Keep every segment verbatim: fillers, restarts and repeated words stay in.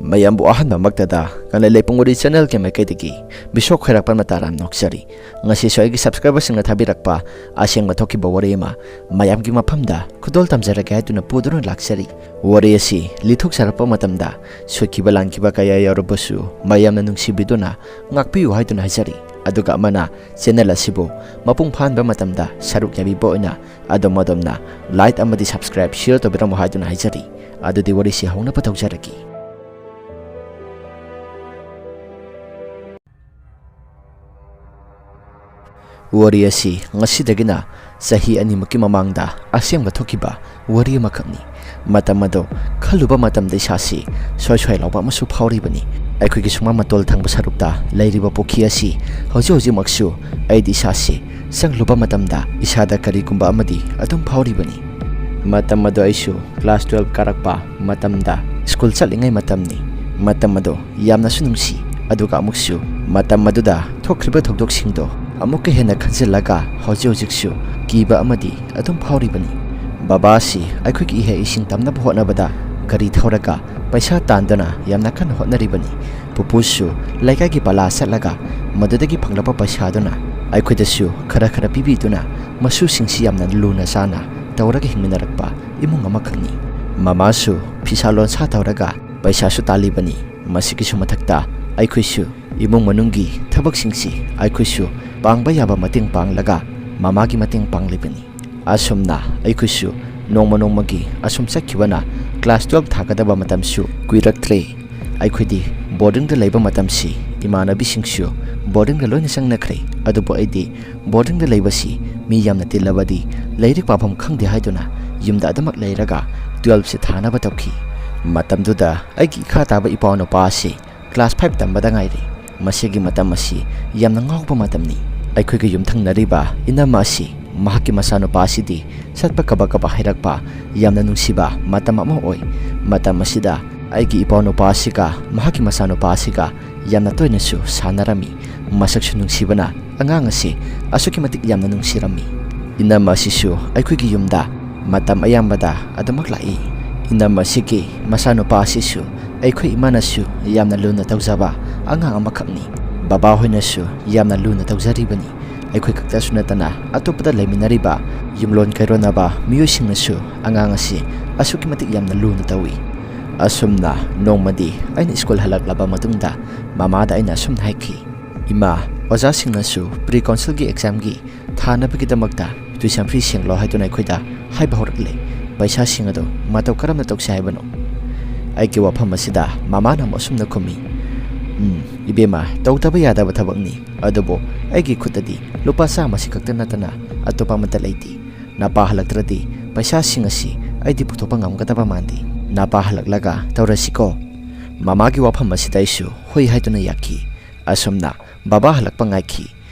ꯃꯌꯥꯝꯕꯨ ꯑꯍꯥꯟꯕꯃꯛꯇꯗ ꯀꯪꯂꯩ ꯂꯩꯄꯨꯡ ꯋꯥꯔꯤ ꯆꯦꯅꯦꯜꯒꯤ ꯃꯥꯏꯀꯩꯗꯒꯤ ꯕꯤꯁꯣꯛ ꯈꯣꯏꯔꯥꯛꯄ ꯃꯇꯥꯔꯥꯝ ꯅꯣꯛꯆꯔꯤ꯫ ꯉꯁꯤꯁꯨ ꯑꯩꯒꯤ ꯁꯕꯁꯀ꯭ꯔꯥꯏꯕꯔꯁꯤꯡꯅ ꯊꯥꯕꯤꯔꯛꯄ ꯑꯁꯦꯡꯕ ꯊꯣꯛꯈꯤꯕ ꯋꯥꯔꯤ ꯑꯃ ꯃꯌꯥꯝꯒꯤ ꯃꯐꯝꯗ ꯈꯨꯗꯣꯜ ꯇꯝꯖꯔꯒꯦ ꯍꯥꯏꯗꯨꯅ ꯄꯨꯗꯨꯅ ꯂꯥꯛꯆꯔꯤ꯫ ꯋꯥꯔꯤ ꯑꯁꯤ ꯂꯤꯊꯣꯛꯆꯔꯛꯄ ꯃꯇꯝꯗ ꯁꯣꯏꯈꯤꯕ ꯂꯥꯟꯈꯤꯕ ꯀꯌꯥ ꯌꯥꯎꯔꯕꯁꯨ ꯃꯌꯥꯝꯅ ꯅꯨꯡꯁꯤꯕꯤꯗꯨꯅ ꯉꯥꯛꯄꯤꯌꯨ ꯍꯥꯏꯗꯨꯅ ꯍꯥꯏꯖꯔꯤ꯫ ꯑꯗꯨꯒ ꯑꯃꯅ ꯆꯦꯅꯦꯜ ꯑꯁꯤꯕꯨ ꯃꯄꯨꯡ ꯐꯥꯍꯟꯕ ꯃꯇꯝꯗ ꯁꯔꯨꯛ ꯌꯥꯕꯤꯕ ꯑꯣꯏꯅ ꯑꯗꯣꯝ ꯑꯗꯣꯝꯅ ꯂꯥꯏꯛ ꯑꯃꯗꯤ ꯁꯕꯁꯀ꯭ꯔꯥꯏꯕ ꯁꯤꯌꯔ ꯇꯧꯕꯤꯔꯝꯃꯨ ꯍꯥꯏꯗꯨꯅ ꯍꯥꯏꯖꯔꯤ꯫ ꯑꯗꯨꯗꯤ ꯋꯥꯔꯤꯁꯤ ꯍꯧꯅꯕ ꯇꯧꯖꯔꯛꯀꯦ꯫ ꯋꯥꯔꯤ ꯑꯁꯤ ꯉꯁꯤꯗꯒꯤꯅ ꯆꯍꯤ ꯑꯅꯤꯃꯨꯛꯀꯤ ꯃꯃꯥꯡꯗ ꯑꯁꯦꯡꯕ ꯊꯣꯛꯈꯤꯕ ꯋꯥꯔꯤ ꯑꯃꯈꯛꯅꯤ꯫ ꯃꯇꯝ ꯑꯗꯣ ꯈꯜꯂꯨꯕ ꯃꯇꯝꯗ ꯏꯁꯥꯁꯤ ꯁ꯭ꯋꯥꯏ ꯁ꯭ꯋꯥꯏ ꯂꯥꯎꯕ ꯑꯃꯁꯨ ꯐꯥꯎꯔꯤꯕꯅꯤ꯫ ꯑꯩꯈꯣꯏꯒꯤ ꯁꯨꯃꯥꯡ ꯃꯇꯣꯜ ꯊꯪꯕ ꯁꯔꯨꯛꯇ ꯂꯩꯔꯤꯕ ꯄꯨꯈ꯭ꯔꯤ ꯑꯁꯤ ꯍꯧꯖꯤꯛ ꯍꯧꯖꯤꯛꯃꯛꯁꯨ ꯑꯩꯗꯤ ꯏꯁꯥꯁꯤ ꯆꯪꯂꯨꯕ ꯃꯇꯝꯗ ꯏꯁꯥꯗ ꯀꯔꯤꯒꯨꯝꯕ ꯑꯃꯗꯤ ꯑꯗꯨꯝ ꯐꯥꯎꯔꯤꯕꯅꯤ꯫ ꯃꯇꯝ ꯑꯗꯣ ꯑꯩꯁꯨ ꯀ꯭ꯂꯥꯁ ꯇꯨꯋꯦꯜꯕ ꯀꯥꯔꯛꯄ ꯃꯇꯝꯗ ꯁ꯭ꯀꯨꯜ ꯆꯠꯂꯤꯉꯩ ꯃꯇꯝꯅꯤ꯫ ꯃꯇꯝ ꯑꯗꯣ ꯌꯥꯝꯅꯁꯨ ꯅꯨꯡꯁꯤ, ꯑꯗꯨꯒ ꯑꯃꯨꯛꯁꯨ ꯃꯇꯝ ꯑꯗꯨꯗ ꯊꯣꯛꯈ꯭ꯔꯤꯕ ꯊꯧꯗꯣꯛꯁꯤꯡꯗꯣ ꯑꯃꯨꯛꯀ ꯍꯦꯟꯅ ꯈꯟꯖꯤꯜꯂꯒ ꯍꯧꯖꯤꯛ ꯍꯧꯖꯤꯛꯁꯨ ꯀꯤꯕ ꯑꯃꯗꯤ ꯑꯗꯨꯝ ꯐꯥꯎꯔꯤꯕꯅꯤ꯫ ꯕꯕꯥ ꯑꯁꯤ ꯑꯩꯈꯣꯏꯒꯤ ꯏꯍꯩ ꯏꯁꯤꯡ ꯇꯝꯅꯕ ꯍꯣꯠꯅꯕꯗ ꯒꯥꯔꯤ ꯊꯧꯔꯒ ꯄꯩꯁꯥ ꯇꯥꯟꯗꯨꯅ ꯌꯥꯝꯅ ꯀꯟꯅ ꯍꯣꯠꯅꯔꯤꯕꯅꯤ꯫ ꯄꯨꯄꯨꯁꯨ ꯂꯩꯀꯥꯏꯒꯤ ꯄꯂꯥ ꯆꯠꯂꯒ ꯃꯗꯨꯗꯒꯤ ꯐꯪꯂꯛꯄ ꯄꯩꯁꯥꯗꯨꯅ ꯑꯩꯈꯣꯏꯗꯁꯨ ꯈꯔ ꯈꯔ ꯄꯤꯕꯤꯗꯨꯅ ꯃꯁꯨꯁꯤꯡꯁꯤ ꯌꯥꯝꯅ ꯂꯨꯅ ꯆꯥꯅ ꯇꯧꯔꯒ ꯍꯤꯡꯃꯤꯟꯅꯔꯛꯄ ꯏꯃꯨꯡ ꯑꯃꯈꯛꯅꯤ꯫ ꯃꯃꯥꯁꯨ ꯐꯤꯁꯥ ꯂꯣꯟꯁꯥ ꯇꯧꯔꯒ ꯄꯩꯁꯥꯁꯨ ꯇꯥꯜꯂꯤꯕꯅꯤ꯫ ꯃꯁꯤꯒꯤꯁꯨ ꯃꯊꯛꯇ ꯑꯩꯈꯣꯏꯁꯨ ꯏꯃꯨꯡ ꯃꯅꯨꯡꯒꯤ ꯊꯕꯛꯁꯤꯡꯁꯤ ꯑꯩꯈꯣꯏꯁꯨ ꯄꯥꯡꯕ ꯌꯥꯕ ꯃꯇꯦꯡ ꯄꯥꯡꯂꯒ ꯃꯃꯥꯒꯤ ꯃꯇꯦꯡ ꯄꯥꯡꯂꯤꯕꯅꯤ꯫ ꯑꯁꯨꯝꯅ ꯑꯩꯈꯣꯏꯁꯨ ꯅꯣꯡꯃ ꯅꯣꯡꯃꯒꯤ ꯑꯁꯨꯝ ꯆꯠꯈꯤꯕꯅ ꯀ꯭ꯂꯥꯁ ꯇꯨꯋꯦꯜꯕ ꯊꯥꯒꯗꯕ ꯃꯇꯝꯁꯨ ꯀꯨꯏꯔꯛꯇ꯭ꯔꯦ꯫ ꯑꯩꯈꯣꯏꯗꯤ ꯕꯣꯔꯗꯤꯡꯗ ꯂꯩꯕ ꯃꯇꯝꯁꯤ ꯏꯃꯥꯟꯅꯕꯤꯁꯤꯡꯁꯨ ꯕꯣꯔꯗꯤꯡꯗ ꯂꯣꯏꯅ ꯆꯪꯅꯈ꯭ꯔꯦ꯫ ꯑꯗꯨꯕꯨ ꯑꯩꯗꯤ ꯕꯣꯔꯗꯤꯡꯗ ꯂꯩꯕꯁꯤ ꯃꯤ ꯌꯥꯝꯅ ꯇꯤꯜꯂꯕꯗꯤ ꯂꯥꯏꯔꯤꯛ ꯄꯥꯐꯝ ꯈꯪꯗꯦ ꯍꯥꯏꯗꯨꯅ ꯌꯨꯝꯗ ꯑꯗꯨꯃꯛ ꯂꯩꯔꯒ ꯇꯨꯋꯦꯜꯕꯁꯤ ꯊꯥꯅꯕ ꯇꯧꯈꯤ꯫ ꯃꯇꯝꯗꯨꯗ ꯑꯩꯒꯤ ꯏꯈꯥ ꯇꯥꯕ ꯏꯄ꯭ꯋꯥ ꯅꯨꯄꯥ ꯑꯁꯤ ꯀ꯭ꯂꯥꯁ ꯐꯥꯏꯚ ꯇꯝꯕꯗ ꯉꯥꯏꯔꯤ꯫ ꯃꯁꯤꯒꯤ ꯃꯇꯝ ꯑꯁꯤ ꯌꯥꯝꯅ ꯉꯥꯎꯕ ꯃꯇꯝꯅꯤ꯫ ꯑꯩꯈꯣꯏꯒ ꯌꯨꯝꯊꯪꯅꯔꯤꯕ ꯏꯅꯝꯃ ꯑꯁꯤ ꯃꯍꯥꯛꯀꯤ ꯃꯆꯥꯅꯨꯄꯥ ꯑꯁꯤꯗꯤ ꯆꯠꯄ ꯀꯕꯛ ꯀꯕꯛ ꯍꯩꯔꯛꯄ ꯌꯥꯝꯅ ꯅꯨꯡꯁꯤꯕ ꯃꯇꯝ ꯑꯃ ꯑꯣꯏ꯫ ꯃꯇꯝ ꯑꯁꯤꯗ ꯑꯩꯒꯤ ꯏꯄ꯭ꯋꯥ ꯅꯨꯄꯥ ꯑꯁꯤꯒ ꯃꯍꯥꯛꯀꯤ ꯃꯆꯥꯅꯨꯄꯥ ꯑꯁꯤꯒ ꯌꯥꯝꯅ ꯇꯣꯏꯅꯁꯨ ꯁꯥꯟꯅꯔꯝꯃꯤ꯫ ꯃꯁꯛꯁꯨ ꯅꯨꯡꯁꯤꯕꯅ ꯑꯉꯥꯡ ꯑꯁꯤ ꯑꯁꯨꯛꯀꯤ ꯃꯇꯤꯛ ꯌꯥꯝꯅ ꯅꯨꯡꯁꯤꯔꯝꯃꯤ꯫ ꯏꯅꯝꯃ ꯑꯁꯤꯁꯨ ꯑꯩꯈꯣꯏꯒꯤ ꯌꯨꯝꯗ ꯃꯇꯝ ꯑꯌꯥꯝꯕꯗ ꯑꯗꯨꯃꯛ ꯂꯥꯛꯏ꯫ ꯏꯅꯝꯃ ꯑꯁꯤꯒꯤ ꯃꯆꯥꯅꯨꯄꯥ ꯑꯁꯤꯁꯨ ꯑꯩꯈꯣꯏ ꯏꯃꯥꯅꯁꯨ ꯌꯥꯝꯅ ꯂꯨꯅ ꯇꯧꯖꯕ ꯑꯉꯥꯡ ꯑꯃꯈꯛꯅꯤ꯫ ꯕꯕꯥ ꯍꯣꯏꯅꯁꯨ ꯌꯥꯝꯅ ꯂꯨꯅ ꯇꯧꯖꯔꯤꯕꯅꯤ꯫ ꯑꯩꯈꯣꯏ ꯈꯛꯇꯁꯨ ꯅꯠꯇꯅ ꯑꯇꯣꯞꯄꯗ ꯂꯩꯃꯤꯟꯅꯔꯤꯕ ꯌꯨꯝꯂꯣꯟ ꯀꯩꯔꯣꯟꯅꯕ ꯃꯤꯑꯣꯏꯁꯤꯡꯅꯁꯨ ꯑꯉꯥꯡ ꯑꯁꯤ ꯑꯁꯨꯛꯀꯤ ꯃꯇꯤꯛ ꯌꯥꯝꯅ ꯂꯨꯅ ꯇꯧꯏ꯫ ꯑꯁꯨꯝꯅ ꯅꯣꯡꯃꯗꯤ ꯑꯩꯅ ꯁ꯭ꯀꯨꯜ ꯍꯜꯂꯛꯂꯕ ꯃꯇꯨꯡꯗ ꯃꯃꯥꯗ ꯑꯩꯅ ꯑꯁꯨꯝꯅ ꯍꯥꯏꯈꯤ, "ꯏꯃꯥ, ꯑꯣꯖꯥꯁꯤꯡꯅꯁꯨ ꯄ꯭ꯔꯤ ꯀꯥꯎꯟꯁꯤꯜꯒꯤ ꯑꯦꯛꯖꯥꯝꯒꯤ ꯊꯥꯅꯕꯒꯤꯗꯃꯛꯇ ꯇ꯭ꯌꯨꯁꯟ ꯐꯤ ꯁꯦꯡꯂꯣ ꯍꯥꯏꯗꯨꯅ ꯑꯩꯈꯣꯏꯗ ꯍꯥꯏꯕ ꯍꯧꯔꯛꯂꯦ꯫ ꯄꯩꯁꯥꯁꯤꯡ ꯑꯗꯨ ꯃꯇꯧ ꯀꯔꯝꯅ ꯇꯧꯁꯤ ꯍꯥꯏꯕꯅꯣ?" ꯑꯩꯒꯤ ꯋꯥꯐꯝ ꯑꯁꯤꯗ ꯃꯃꯥꯅ ꯑꯃꯨꯛ ꯑꯁꯨꯝꯅ ꯈꯨꯝꯃꯤ, "ꯎꯝ, ꯏꯕꯦꯝꯃ, ꯇꯧꯗꯕ ꯌꯥꯗꯕ ꯊꯕꯛꯅꯤ꯫ ꯑꯗꯨꯕꯨ ꯑꯩꯒꯤ ꯈꯨꯠꯇꯗꯤ ꯂꯨꯄꯥ ꯆꯥꯝꯃꯁꯤ ꯈꯛꯇ ꯅꯠꯇꯅ ꯑꯇꯣꯞꯄ ꯑꯃꯠꯇ ꯂꯩꯇꯦ꯫ ꯅꯄꯥ ꯍꯜꯂꯛꯇ꯭ꯔꯗꯤ ꯄꯩꯁꯥꯁꯤꯡ ꯑꯁꯤ ꯑꯩꯗꯤ ꯄꯨꯊꯣꯛꯄ ꯉꯝꯒꯗꯕ ꯃꯥꯟꯗꯦ꯫ ꯅꯄꯥ ꯍꯜꯂꯛꯂꯒ ꯇꯧꯔꯁꯤꯀꯣ?" ꯃꯃꯥꯒꯤ ꯋꯥꯐꯝ ꯑꯁꯤꯗ ꯑꯩꯁꯨ ꯍꯣꯏ ꯍꯥꯏꯗꯨꯅ ꯌꯥꯈꯤ꯫ ꯑꯁꯨꯝꯅ ꯕꯕꯥ ꯍꯜꯂꯛꯄ ꯉꯥꯏꯈꯤ꯫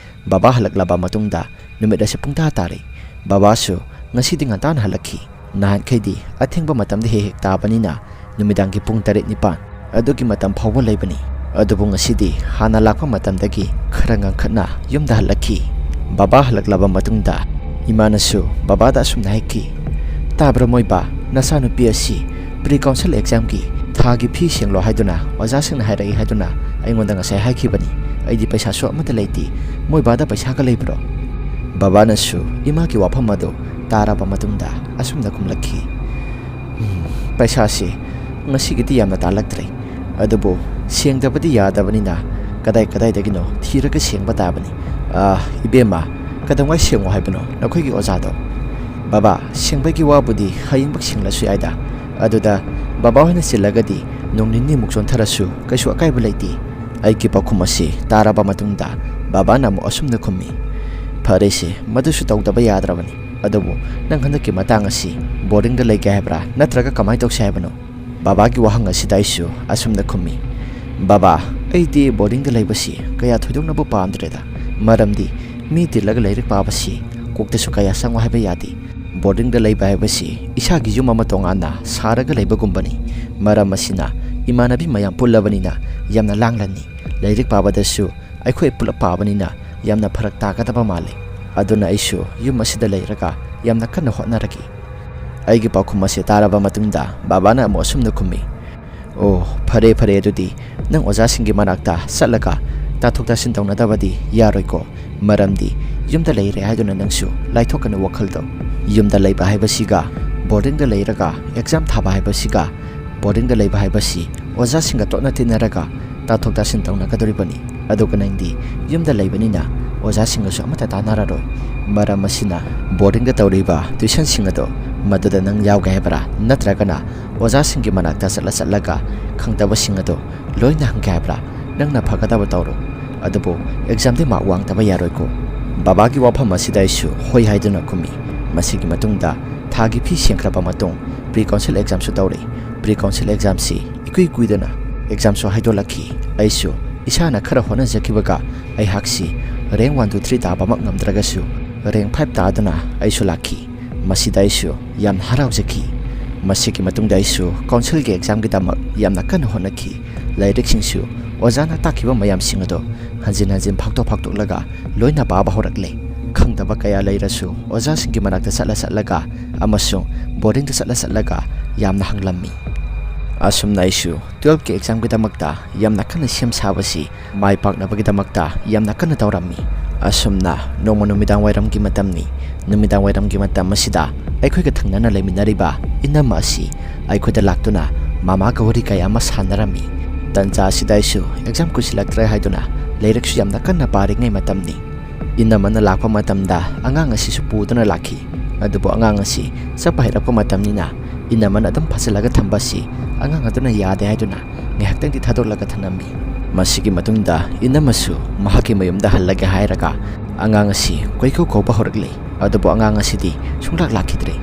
ꯕꯕꯥ ꯍꯜꯂꯛꯂꯕ ꯃꯇꯨꯡꯗ ꯅꯨꯃꯤꯠ ꯑꯁꯤ ꯄꯨꯡꯇꯥ ꯇꯥꯔꯦ꯫ ꯕꯕꯥꯁꯨ ꯉꯁꯤꯗꯤ ꯉꯟꯇꯥꯅ ꯍꯜꯂꯛꯈꯤ꯫ ꯅꯍꯥꯟꯈꯩꯗꯤ ꯑꯊꯦꯡꯕ ꯃꯇꯝꯗ ꯍꯦꯛ ꯍꯦꯛ ꯇꯥꯕꯅꯤꯅ ꯅꯨꯃꯤꯗꯥꯡꯒꯤ ꯄꯨꯡ ꯇꯔꯦꯠ ꯅꯤꯄꯥꯟ ꯑꯗꯨꯒꯤ ꯃꯇꯝ ꯐꯥꯎꯕ ꯂꯩꯕꯅꯤ꯫ ꯑꯗꯨꯕꯨ ꯉꯁꯤꯗꯤ ꯍꯥꯟꯅ ꯂꯥꯛꯄ ꯃꯇꯝꯗꯒꯤ ꯈꯔ ꯉꯟꯈꯠꯅ ꯌꯨꯝꯗ ꯍꯜꯂꯛꯈꯤ꯫ ꯕꯕꯥ ꯍꯜꯂꯛꯂꯕ ꯃꯇꯨꯡꯗ ꯏꯃꯥꯅꯁꯨ ꯕꯕꯥꯗ ꯑꯁꯨꯝꯅ ꯍꯥꯏꯈꯤ, "ꯇꯥꯕ꯭ꯔꯥ ꯃꯣꯏꯕꯥ, ꯅꯆꯥꯅꯨꯄꯤ ꯑꯁꯤ ꯄ꯭ꯔꯤ ꯀꯥꯎꯟꯁꯤꯜ ꯑꯦꯛꯖꯥꯝꯒꯤ ꯊꯥꯒꯤ ꯐꯤ ꯁꯦꯡꯂꯣ ꯍꯥꯏꯗꯨꯅ ꯑꯣꯖꯥꯁꯤꯡꯅ ꯍꯥꯏꯔꯛꯏ ꯍꯥꯏꯗꯨꯅ ꯑꯩꯉꯣꯟꯗ ꯉꯁꯥꯏ ꯍꯥꯏꯈꯤꯕꯅꯤ꯫ ꯑꯩꯗꯤ ꯄꯩꯁꯥꯁꯨ ꯑꯃꯠꯇ ꯂꯩꯇꯦ꯫ ꯃꯣꯏꯕꯥꯗ ꯄꯩꯁꯥꯒ ꯂꯩꯕ꯭ꯔꯣ?" ꯕꯕꯥꯅꯁꯨ ꯏꯃꯥꯒꯤ ꯋꯥꯐꯝ ꯑꯗꯨ ꯇꯥꯔꯕ ꯃꯇꯨꯡꯗ ꯑꯁꯨꯝꯅ ꯈꯨꯝꯂꯛꯈꯤ, "ꯎꯝ, ꯄꯩꯁꯥꯁꯤ ꯉꯁꯤꯒꯤꯗꯤ ꯌꯥꯝꯅ ꯇꯥꯜꯂꯛꯇ꯭ꯔꯦ꯫ ꯑꯗꯨꯕꯨ ꯁꯦꯡꯗꯕꯗꯤ ꯌꯥꯗꯕꯅꯤꯅ ꯀꯗꯥꯏ ꯀꯗꯥꯏꯗꯒꯤꯅꯣ ꯊꯤꯔꯒ ꯁꯦꯡꯕ ꯇꯥꯕꯅꯤ꯫ ꯑꯥ, ꯏꯕꯦꯝꯃ, ꯀꯩꯗꯧꯉꯩ ꯁꯦꯡꯉꯣ ꯍꯥꯏꯕꯅꯣ ꯅꯈꯣꯏꯒꯤ ꯑꯣꯖꯥꯗꯣ?" "ꯕꯕꯥ, ꯁꯦꯡꯕꯒꯤ ꯋꯥꯕꯨꯗꯤ ꯍꯌꯦꯡꯃꯛ ꯁꯦꯡꯂꯁꯨ ꯌꯥꯏꯗ꯫ ꯑꯗꯨꯗ ꯕꯕꯥ ꯍꯣꯏꯅ ꯆꯤꯜꯂꯒꯗꯤ ꯅꯣꯡ ꯅꯤꯅꯤꯃꯨꯛ ꯆꯣꯟꯊꯔꯁꯨ ꯀꯩꯁꯨ ꯑꯀꯥꯏꯕ ꯂꯩꯇꯦ꯫" ꯑꯩꯒꯤ ꯄꯥꯎꯈꯨꯝ ꯑꯁꯤ ꯇꯥꯔꯕ ꯃꯇꯨꯡꯗ ꯕꯕꯥꯅ ꯑꯃꯨꯛ ꯑꯁꯨꯝꯅ ꯈꯨꯝꯃꯤ, "ꯐꯔꯦꯁꯦ, ꯃꯗꯨꯁꯨ ꯇꯧꯗꯕ ꯌꯥꯗ꯭ꯔꯕꯅꯤ꯫ ꯑꯗꯨꯕꯨ ꯅꯪ ꯍꯟꯗꯛꯀꯤ ꯃꯇꯥꯡ ꯑꯁꯤ ꯕꯣꯔꯗꯤꯡꯗ ꯂꯩꯒꯦ ꯍꯥꯏꯕ꯭ꯔꯥ, ꯅꯠꯇ꯭ꯔꯒ ꯀꯃꯥꯏꯅ ꯇꯧꯁꯤ ꯍꯥꯏꯕꯅꯣ?" ꯕꯕꯥꯒꯤ ꯋꯥꯍꯪ ꯑꯁꯤꯗ ꯑꯩꯁꯨ ꯑꯁꯨꯝꯅ ꯈꯨꯝꯃꯤ, "ꯕꯕꯥ, ꯑꯩꯗꯤ ꯕꯣꯔꯗꯤꯡꯗ ꯂꯩꯕꯁꯤ ꯀꯌꯥ ꯊꯣꯏꯗꯣꯛꯅꯕꯨ ꯄꯥꯝꯗ꯭ꯔꯦꯗ꯫ ꯃꯔꯝꯗꯤ ꯃꯤ ꯇꯤꯜꯂꯒ ꯂꯥꯏꯔꯤꯛ ꯄꯥꯕꯁꯤ ꯀꯣꯛꯇꯁꯨ ꯀꯌꯥ ꯆꯪꯉꯣ ꯍꯥꯏꯕ ꯌꯥꯗꯦ꯫ ꯕꯣꯔꯗꯤꯡꯗ ꯂꯩꯕ ꯍꯥꯏꯕꯁꯤ ꯏꯁꯥꯒꯤ ꯌꯨꯝ ꯑꯃ ꯇꯣꯉꯥꯟꯅ ꯁꯥꯔꯒ ꯂꯩꯕꯒꯨꯝꯕꯅꯤ꯫ ꯃꯔꯝ ꯑꯁꯤꯅ ꯏꯃꯥꯟꯅꯕꯤ ꯃꯌꯥꯝ ꯄꯨꯜꯂꯕꯅꯤꯅ ꯌꯥꯝꯅ ꯂꯥꯡꯂꯅꯤ꯫ ꯂꯥꯏꯔꯤꯛ ꯄꯥꯕꯗꯁꯨ ꯑꯩꯈꯣꯏ ꯄꯨꯂꯞ ꯄꯥꯕꯅꯤꯅ ꯌꯥꯝꯅ ꯐꯔꯛ ꯇꯥꯒꯗꯕ ꯃꯥꯜꯂꯤ꯫ ꯑꯗꯨꯅ ꯑꯩꯁꯨ ꯌꯨꯝ ꯑꯁꯤꯗ ꯂꯩꯔꯒ ꯌꯥꯝꯅ ꯀꯟꯅ ꯍꯣꯠꯅꯔꯒꯦ꯫" ꯑꯩꯒꯤ ꯄꯥꯎꯈꯨꯝ ꯑꯁꯤ ꯇꯥꯔꯕ ꯃꯇꯨꯡꯗ ꯕꯕꯥꯅ ꯑꯃꯨꯛ ꯑꯁꯨꯝꯅ ꯈꯨꯝꯃꯤ, ꯑꯣ, ꯐꯔꯦ ꯐꯔꯦ, ꯑꯗꯨꯗꯤ ꯅꯪ ꯑꯣꯖꯥꯁꯤꯡꯒꯤ ꯃꯅꯥꯛꯇ ꯆꯠꯂꯒ ꯇꯥꯊꯣꯛ ꯇꯥꯁꯤꯟ ꯇꯧꯅꯗꯕꯗꯤ ꯌꯥꯔꯣꯏꯀꯣ꯫ ꯃꯔꯝꯗꯤ ꯌꯨꯝꯗ ꯂꯩꯔꯦ ꯍꯥꯏꯗꯨꯅ ꯅꯪꯁꯨ ꯂꯥꯏꯊꯣꯛꯀꯅꯨ ꯋꯥꯈꯜꯗꯣ꯫ ꯌꯨꯝꯗ ꯂꯩꯕ ꯍꯥꯏꯕꯁꯤꯒ ꯕꯣꯔꯗꯤꯡꯗ ꯂꯩꯔꯒ ꯑꯦꯛꯖꯥꯝ ꯊꯥꯕ ꯍꯥꯏꯕꯁꯤꯒ, ꯕꯣꯔꯗꯤꯡꯗ ꯂꯩꯕ ꯍꯥꯏꯕꯁꯤ ꯑꯣꯖꯥꯁꯤꯡꯒ ꯇꯣꯠꯅ ꯇꯤꯟꯅꯔꯒ ꯇꯥꯊꯣꯛ ꯇꯥꯁꯤꯟ ꯇꯧꯅꯒꯗꯧꯔꯤꯕꯅꯤ꯫ ꯑꯗꯨꯒ ꯅꯪꯗꯤ ꯌꯨꯝꯗ ꯂꯩꯕꯅꯤꯅ ꯑꯣꯖꯥꯁꯤꯡꯒꯁꯨ ꯑꯃꯠꯇ ꯇꯥꯟꯅꯔꯔꯣꯏ꯫ ꯃꯔꯝ ꯑꯁꯤꯅ ꯕꯣꯔꯗꯤꯡꯗ ꯇꯧꯔꯤꯕ ꯇ꯭ꯌꯨꯁꯟꯁꯤꯡ ꯑꯗꯣ ꯃꯗꯨꯗ ꯅꯪ ꯌꯥꯎꯒꯦ ꯍꯥꯏꯕ꯭ꯔꯥ, ꯅꯠꯇ꯭ꯔꯒꯅ ꯑꯣꯖꯥꯁꯤꯡꯒꯤ ꯃꯅꯥꯛꯇ ꯆꯠꯂ ꯆꯠꯂꯒ ꯈꯪꯗꯕꯁꯤꯡ ꯑꯗꯣ ꯂꯣꯏꯅ ꯍꯪꯒꯦ ꯍꯥꯏꯕ꯭ꯔꯥ? ꯅꯪꯅ ꯐꯒꯗꯕ ꯇꯧꯔꯣ꯫ ꯑꯗꯨꯕꯨ ꯑꯦꯛꯖꯥꯝꯗꯤ ꯃꯥꯔꯛ ꯋꯥꯡꯗꯕ ꯌꯥꯔꯣꯏꯀꯣ꯫ ꯕꯕꯥꯒꯤ ꯋꯥꯐꯝ ꯑꯁꯤꯗ ꯑꯩꯁꯨ ꯍꯣꯏ ꯍꯥꯏꯗꯨꯅ ꯈꯨꯝꯃꯤ꯫ ꯃꯁꯤꯒꯤ ꯃꯇꯨꯡꯗ ꯊꯥꯒꯤ ꯐꯤ ꯁꯦꯡꯈ꯭ꯔꯕ ꯃꯇꯨꯡ ꯄ꯭ꯔꯤ ꯀꯥꯎꯟꯁꯤꯜ ꯑꯦꯛꯖꯥꯝꯁꯨ ꯇꯧꯔꯦ꯫ ꯄ꯭ꯔꯤ ꯀꯥꯎꯟꯁꯤꯜ ꯑꯦꯛꯖꯥꯝꯁꯤ ꯏꯀꯨꯏ ꯀꯨꯏꯗꯅ ꯑꯦꯛꯖꯥꯝꯁꯨ ꯍꯥꯏꯗꯣꯛꯂꯛꯈꯤ꯫ ꯑꯩꯁꯨ ꯏꯁꯥꯅ ꯈꯔ ꯍꯣꯠꯅꯖꯈꯤꯕꯒ ꯑꯩꯍꯥꯛꯁꯤ ꯔꯦꯡ ꯋꯥꯟ, ꯇꯨ, ꯊ꯭ꯔꯤ ꯇꯥꯕꯃꯛ ꯉꯝꯗ꯭ꯔꯒꯁꯨ ꯔꯦꯡ ꯐꯥꯏꯚ ꯇꯥꯗꯨꯅ ꯑꯩꯁꯨ ꯂꯥꯛꯈꯤ꯫ ꯃꯁꯤꯗ ꯑꯩꯁꯨ ꯌꯥꯝꯅ ꯍꯔꯥꯎꯖꯈꯤ꯫ ꯃꯁꯤꯒꯤ ꯃꯇꯨꯡꯗ ꯑꯩꯁꯨ ꯀꯥꯎꯟꯁꯤꯜꯒꯤ ꯑꯦꯛꯖꯥꯝꯒꯤꯗꯃꯛ ꯌꯥꯝꯅ ꯀꯟꯅ ꯍꯣꯠꯅꯈꯤ꯫ ꯂꯥꯏꯔꯤꯛꯁꯤꯡꯁꯨ ꯑꯣꯖꯥꯅ ꯇꯥꯛꯈꯤꯕ ꯃꯌꯥꯝꯁꯤꯡ ꯑꯗꯣ ꯍꯟꯖꯤꯟ ꯍꯟꯖꯤꯟ ꯐꯥꯛꯇꯣꯛ ꯐꯥꯛꯇꯣꯛꯂꯒ ꯂꯣꯏꯅ ꯄꯥꯕ ꯍꯧꯔꯛꯂꯦ꯫ ꯈꯪꯗꯕ ꯀꯌꯥ ꯂꯩꯔꯁꯨ ꯑꯣꯖꯥꯁꯤꯡꯒꯤ ꯃꯅꯥꯛꯇ ꯆꯠꯂ ꯆꯠꯂꯒ ꯑꯃꯁꯨꯡ ꯕꯣꯔꯗꯤꯡꯗ ꯆꯠꯂ ꯆꯠꯂꯒ ꯌꯥꯝꯅ ꯍꯪꯂꯝꯃꯤ꯫ ꯑꯁꯨꯝꯅ ꯑꯩꯁꯨ ꯇꯨꯋꯦꯜꯐꯀꯤ ꯑꯦꯛꯖꯥꯝꯒꯤꯗꯃꯛꯇ ꯌꯥꯝꯅ ꯀꯟꯅ ꯁꯦꯝ ꯁꯥꯕꯁꯤ ꯃꯥꯏ ꯄꯥꯛꯅꯕꯒꯤꯗꯃꯛꯇ ꯌꯥꯝꯅ ꯀꯟꯅ ꯇꯧꯔꯝꯃꯤ꯫ ꯑꯁꯨꯝꯅ ꯅꯣꯡꯃ ꯅꯨꯃꯤꯗꯥꯡ ꯋꯥꯏꯔꯝꯒꯤ ꯃꯇꯝꯅꯤ꯫ ꯅꯨꯃꯤꯗꯥꯡ ꯋꯥꯏꯔꯝꯒꯤ ꯃꯇꯝ ꯑꯁꯤꯗ ꯑꯩꯈꯣꯏꯒ ꯊꯪꯅꯅ ꯂꯩꯃꯤꯟꯅꯔꯤꯕ ꯏꯅꯝꯃ ꯑꯁꯤ ꯑꯩꯈꯣꯏꯗ ꯂꯥꯛꯇꯨꯅ ꯃꯃꯥꯒ ꯋꯥꯔꯤ ꯀꯌꯥ ꯑꯃ ꯁꯥꯟꯅꯔꯝꯃꯤ꯫ ꯇꯟꯖꯥ ꯑꯁꯤꯗ ꯑꯩꯁꯨ ꯑꯦꯛꯖꯥꯝ ꯀꯨꯏꯁꯤꯜꯂꯛꯇ꯭ꯔꯦ ꯍꯥꯏꯗꯨꯅ ꯂꯥꯏꯔꯤꯛꯁꯨ ꯌꯥꯝꯅ ꯀꯟꯅ ꯄꯥꯔꯤꯉꯩ ꯃꯇꯝꯅꯤ꯫ ꯏꯅꯝꯃꯅ ꯂꯥꯛꯄ ꯃꯇꯝꯗ ꯑꯉꯥꯡ ꯑꯁꯤꯁꯨ ꯄꯨꯗꯨꯅ ꯂꯥꯛꯈꯤ꯫ ꯑꯗꯨꯕꯨ ꯑꯉꯥꯡ ꯑꯁꯤ ꯆꯠꯄ ꯍꯩꯔꯛꯄ ꯃꯇꯝꯅꯤꯅ ꯏꯅꯝꯃꯅ ꯑꯗꯨꯝ ꯐꯥꯖꯤꯜꯂꯒ ꯊꯝꯕ ꯑꯁꯤ ꯑꯉꯥꯡ ꯑꯗꯨꯅ ꯌꯥꯗꯦ ꯍꯥꯏꯗꯨꯅ ꯉꯥꯏꯍꯥꯛꯇꯪꯗꯤ ꯊꯥꯗꯣꯛꯂꯒ ꯊꯝꯂꯝꯃꯤ꯫ ꯃꯁꯤꯒꯤ ꯃꯇꯨꯡꯗ ꯏꯅꯝꯃꯁꯨ ꯃꯍꯥꯛꯀꯤ ꯃꯌꯨꯝꯗ ꯍꯜꯂꯒꯦ ꯍꯥꯏꯔꯒ ꯑꯉꯥꯡ ꯑꯁꯤ ꯀꯣꯏꯀꯧ ꯀꯧꯕ ꯍꯧꯔꯛꯂꯦ꯫ ꯑꯗꯨꯕꯨ ꯑꯉꯥꯡ ꯑꯁꯤꯗꯤ ꯁꯨꯡꯂꯥꯛ ꯂꯥꯛꯈꯤꯗ꯭ꯔꯦ꯫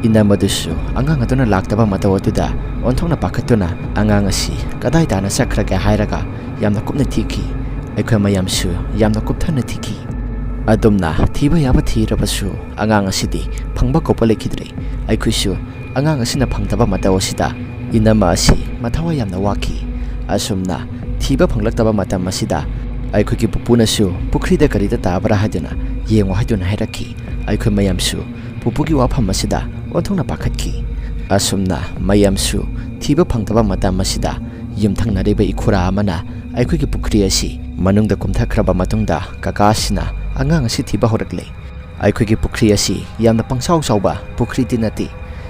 ꯏꯅꯝꯃꯗꯨꯁꯨ ꯑꯉꯥꯡ ꯑꯗꯨꯅ ꯂꯥꯛꯇꯕ ꯃꯇꯧ ꯑꯗꯨꯗ ꯑꯣꯟꯊꯣꯛꯅ ꯄꯥꯈꯠꯇꯨꯅ ꯑꯉꯥꯡ ꯑꯁꯤ ꯀꯗꯥꯏ ꯇꯥꯅ ꯆꯠꯈ꯭ꯔꯒꯦ ꯍꯥꯏꯔꯒ ꯌꯥꯝꯅ ꯀꯨꯞꯅ ꯊꯤꯈꯤ꯫ ꯑꯩꯈꯣꯏ ꯃꯌꯥꯝꯁꯨ ꯌꯥꯝꯅ ꯀꯨꯞꯊꯅ ꯊꯤꯈꯤ꯫ ꯑꯗꯨꯝꯅ ꯊꯤꯕ ꯌꯥꯕ ꯊꯤꯔꯕꯁꯨ ꯑꯉꯥꯡ ꯑꯁꯤꯗꯤ ꯐꯪꯕ ꯀꯣꯞꯄ ꯂꯩꯈꯤꯗ꯭ꯔꯦ꯫ ꯑꯩꯈꯣꯏꯁꯨ ꯑꯉꯥꯡ ꯑꯁꯤꯅ ꯐꯪꯗꯕ ꯃꯇꯧ ꯑꯁꯤꯗ ꯏꯅꯝꯃ ꯑꯁꯤ ꯃꯊꯋꯥꯏ ꯌꯥꯝꯅ ꯋꯥꯈꯤ꯫ ꯑꯁꯨꯝꯅ ꯊꯤꯕ ꯐꯪꯂꯛꯇꯕ ꯃꯇꯝ ꯑꯁꯤꯗ ꯑꯩꯈꯣꯏꯒꯤ ꯄꯨꯄꯨꯅꯁꯨ ꯄꯨꯈ꯭ꯔꯤꯗ ꯀꯔꯤꯗ ꯇꯥꯕ꯭ꯔꯥ ꯍꯥꯏꯗꯨꯅ ꯌꯦꯡꯉꯨ ꯍꯥꯏꯗꯨꯅ ꯍꯥꯏꯔꯛꯈꯤ꯫ ꯑꯩꯈꯣꯏ ꯃꯌꯥꯝꯁꯨ ꯄꯨꯄꯨꯒꯤ ꯋꯥꯐꯝ ꯑꯁꯤꯗ ꯑꯣꯟꯊꯣꯛꯅ ꯄꯥꯈꯠꯈꯤ꯫ ꯑꯁꯨꯝꯅ ꯃꯌꯥꯝꯁꯨ ꯊꯤꯕ ꯐꯪꯗꯕ ꯃꯇꯝ ꯑꯁꯤꯗ ꯌꯨꯝꯊꯪꯅꯔꯤꯕ ꯏꯈꯨꯔꯥ ꯑꯃꯅ ꯑꯩꯈꯣꯏꯒꯤ ꯄꯨꯈ꯭ꯔꯤ ꯑꯁꯤ ꯃꯅꯨꯡꯗ ꯀꯨꯝꯊꯈ꯭ꯔꯕ ꯃꯇꯨꯡꯗ ꯀꯀꯥ ꯑꯁꯤꯅ ꯑꯉꯥꯡ ꯑꯁꯤ ꯊꯤꯕ ꯍꯧꯔꯛꯂꯦ꯫ ꯑꯩꯈꯣꯏꯒꯤ ꯄꯨꯈ꯭ꯔꯤ ꯑꯁꯤ ꯌꯥꯝꯅ ꯄꯪꯆꯥꯎ ꯆꯥꯎꯕ ꯄꯨꯈ꯭ꯔꯤꯗꯤ ꯅꯠꯇꯦ,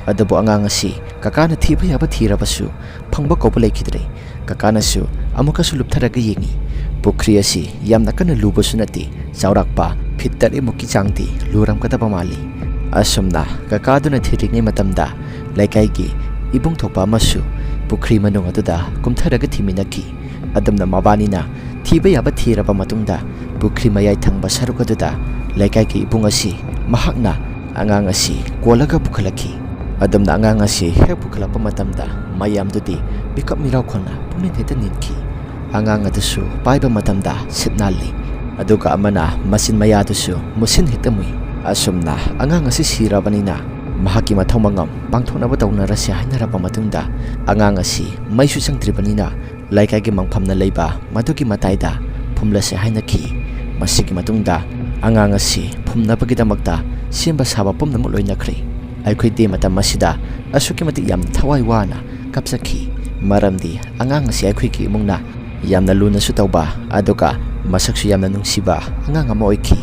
ꯑꯗꯨꯕꯨ ꯑꯉꯥꯡ ꯑꯁꯤ ꯀꯀꯥꯅ ꯊꯤꯕ ꯌꯥꯕ ꯊꯤꯔꯕꯁꯨ ꯐꯪꯕ ꯀꯧꯕ ꯂꯩꯈꯤꯗ꯭ꯔꯦ꯫ ꯀꯀꯥꯅꯁꯨ ꯑꯃꯨꯛꯀꯁꯨ ꯂꯨꯞꯊꯔꯒ ꯌꯦꯡꯉꯤ꯫ ꯄꯨꯈ꯭ꯔꯤ ꯑꯁꯤ ꯌꯥꯝꯅ ꯀꯟꯅ ꯂꯨꯕꯁꯨ ꯅꯠꯇꯦ, ꯆꯥꯎꯔꯥꯛꯄ ꯐꯤꯠ ꯇꯔꯦꯠꯃꯨꯛꯀꯤ ꯆꯥꯡꯗꯤ ꯂꯨꯔꯝꯒꯗꯕ ꯃꯥꯜꯂꯤ꯫ ꯑꯁꯨꯝꯅ ꯀꯀꯥꯗꯨꯅ ꯊꯤꯔꯤꯉꯩ ꯃꯇꯝꯗ ꯂꯩꯀꯥꯏꯒꯤ ꯏꯕꯨꯡ ꯊꯣꯛꯄ ꯑꯃꯁꯨ ꯄꯨꯈ꯭ꯔꯤ ꯃꯅꯨꯡ ꯑꯗꯨꯗ ꯀꯨꯝꯊꯔꯒ ꯊꯤꯃꯤꯟꯅꯈꯤ꯫ ꯑꯗꯨꯝꯅ ꯃꯕꯥꯅꯤꯅ ꯊꯤꯕ ꯌꯥꯕ ꯊꯤꯔꯕ ꯃꯇꯨꯡꯗ ꯄꯨꯈ꯭ꯔꯤ ꯃꯌꯥꯏ ꯊꯪꯕ ꯁꯔꯨꯛ ꯑꯗꯨꯗ ꯂꯩꯀꯥꯏꯒꯤ ꯏꯕꯨꯡ ꯑꯁꯤ ꯃꯍꯥꯛꯅ ꯑꯉꯥꯡ ꯑꯁꯤ ꯀꯣꯜꯂꯒ ꯄꯨꯈꯠꯂꯛꯈꯤ꯫ ꯑꯗꯨꯝꯅ ꯑꯉꯥꯡ ꯑꯁꯤ ꯍꯦꯛ ꯄꯨꯈꯠꯂꯛꯄ ꯃꯇꯝꯗ ꯃꯌꯥꯝꯗꯨꯗꯤ ꯃꯤꯀꯞ ꯃꯤꯔꯥꯎꯈꯣꯟꯅ ꯄꯨꯛꯅꯤꯡ ꯍꯦꯛꯇ ꯅꯤꯟꯈꯤ꯫ ꯑꯉꯥꯡ ꯑꯗꯨꯁꯨ ꯄꯥꯏꯕ ꯃꯇꯝꯗ ꯁꯤꯠ ꯅꯥꯜꯂꯤ, ꯑꯗꯨꯒ ꯑꯃꯅ ꯃꯆꯤꯟ ꯃꯌꯥꯗꯨꯁꯨ ꯃꯨꯁꯤꯟ ꯍꯦꯛꯇ ꯃꯨꯏ꯫ ꯑꯁꯨꯝꯅ ꯑꯉꯥꯡ ꯑꯁꯤ ꯁꯤꯔꯕꯅꯤꯅ ꯃꯍꯥꯛꯀꯤ ꯃꯊꯧ ꯃꯉꯝ ꯄꯥꯡꯊꯣꯛꯅꯕ ꯇꯧꯅꯔꯁꯤ ꯍꯥꯏꯅꯔꯕ ꯃꯇꯨꯡꯗ ꯑꯉꯥꯡ ꯑꯁꯤ ꯃꯩꯁꯨ ꯆꯪꯗ꯭ꯔꯤꯕꯅꯤꯅ ꯂꯩꯀꯥꯏꯒꯤ ꯃꯪꯐꯝꯅ ꯂꯩꯕ ꯃꯗꯨꯒꯤ ꯃꯇꯥꯏꯗ ꯐꯨꯝꯂꯁꯦ ꯍꯥꯏꯅꯈꯤ꯫ ꯃꯁꯤꯒꯤ ꯃꯇꯨꯡꯗ ꯑꯉꯥꯡ ꯑꯁꯤ ꯐꯨꯝꯅꯕꯒꯤꯗꯃꯛꯇ ꯁꯦꯝꯕ ꯁꯥꯕ ꯄꯨꯝꯅꯃꯛ ꯂꯣꯏꯅꯈ꯭ꯔꯦ꯫ ꯑꯩꯈꯣꯏꯗꯤ ꯃꯇꯝ ꯑꯁꯤꯗ ꯑꯁꯨꯛꯀꯤ ꯃꯇꯤꯛ ꯌꯥꯝꯅ ꯊꯋꯥꯏ ꯋꯥꯅ ꯀꯞꯆꯈꯤ, ꯃꯔꯝꯗꯤ ꯑꯉꯥꯡ ꯑꯁꯤ ꯑꯩꯈꯣꯏꯒꯤ ꯏꯃꯨꯡꯅ ꯌꯥꯝꯅ ꯂꯨꯅꯁꯨ ꯇꯧꯕ, ꯑꯗꯨꯒ ꯃꯁꯛꯁꯨ ꯌꯥꯝꯅ ꯅꯨꯡꯁꯤꯕ ꯑꯉꯥꯡ ꯑꯃ ꯑꯣꯏꯈꯤ꯫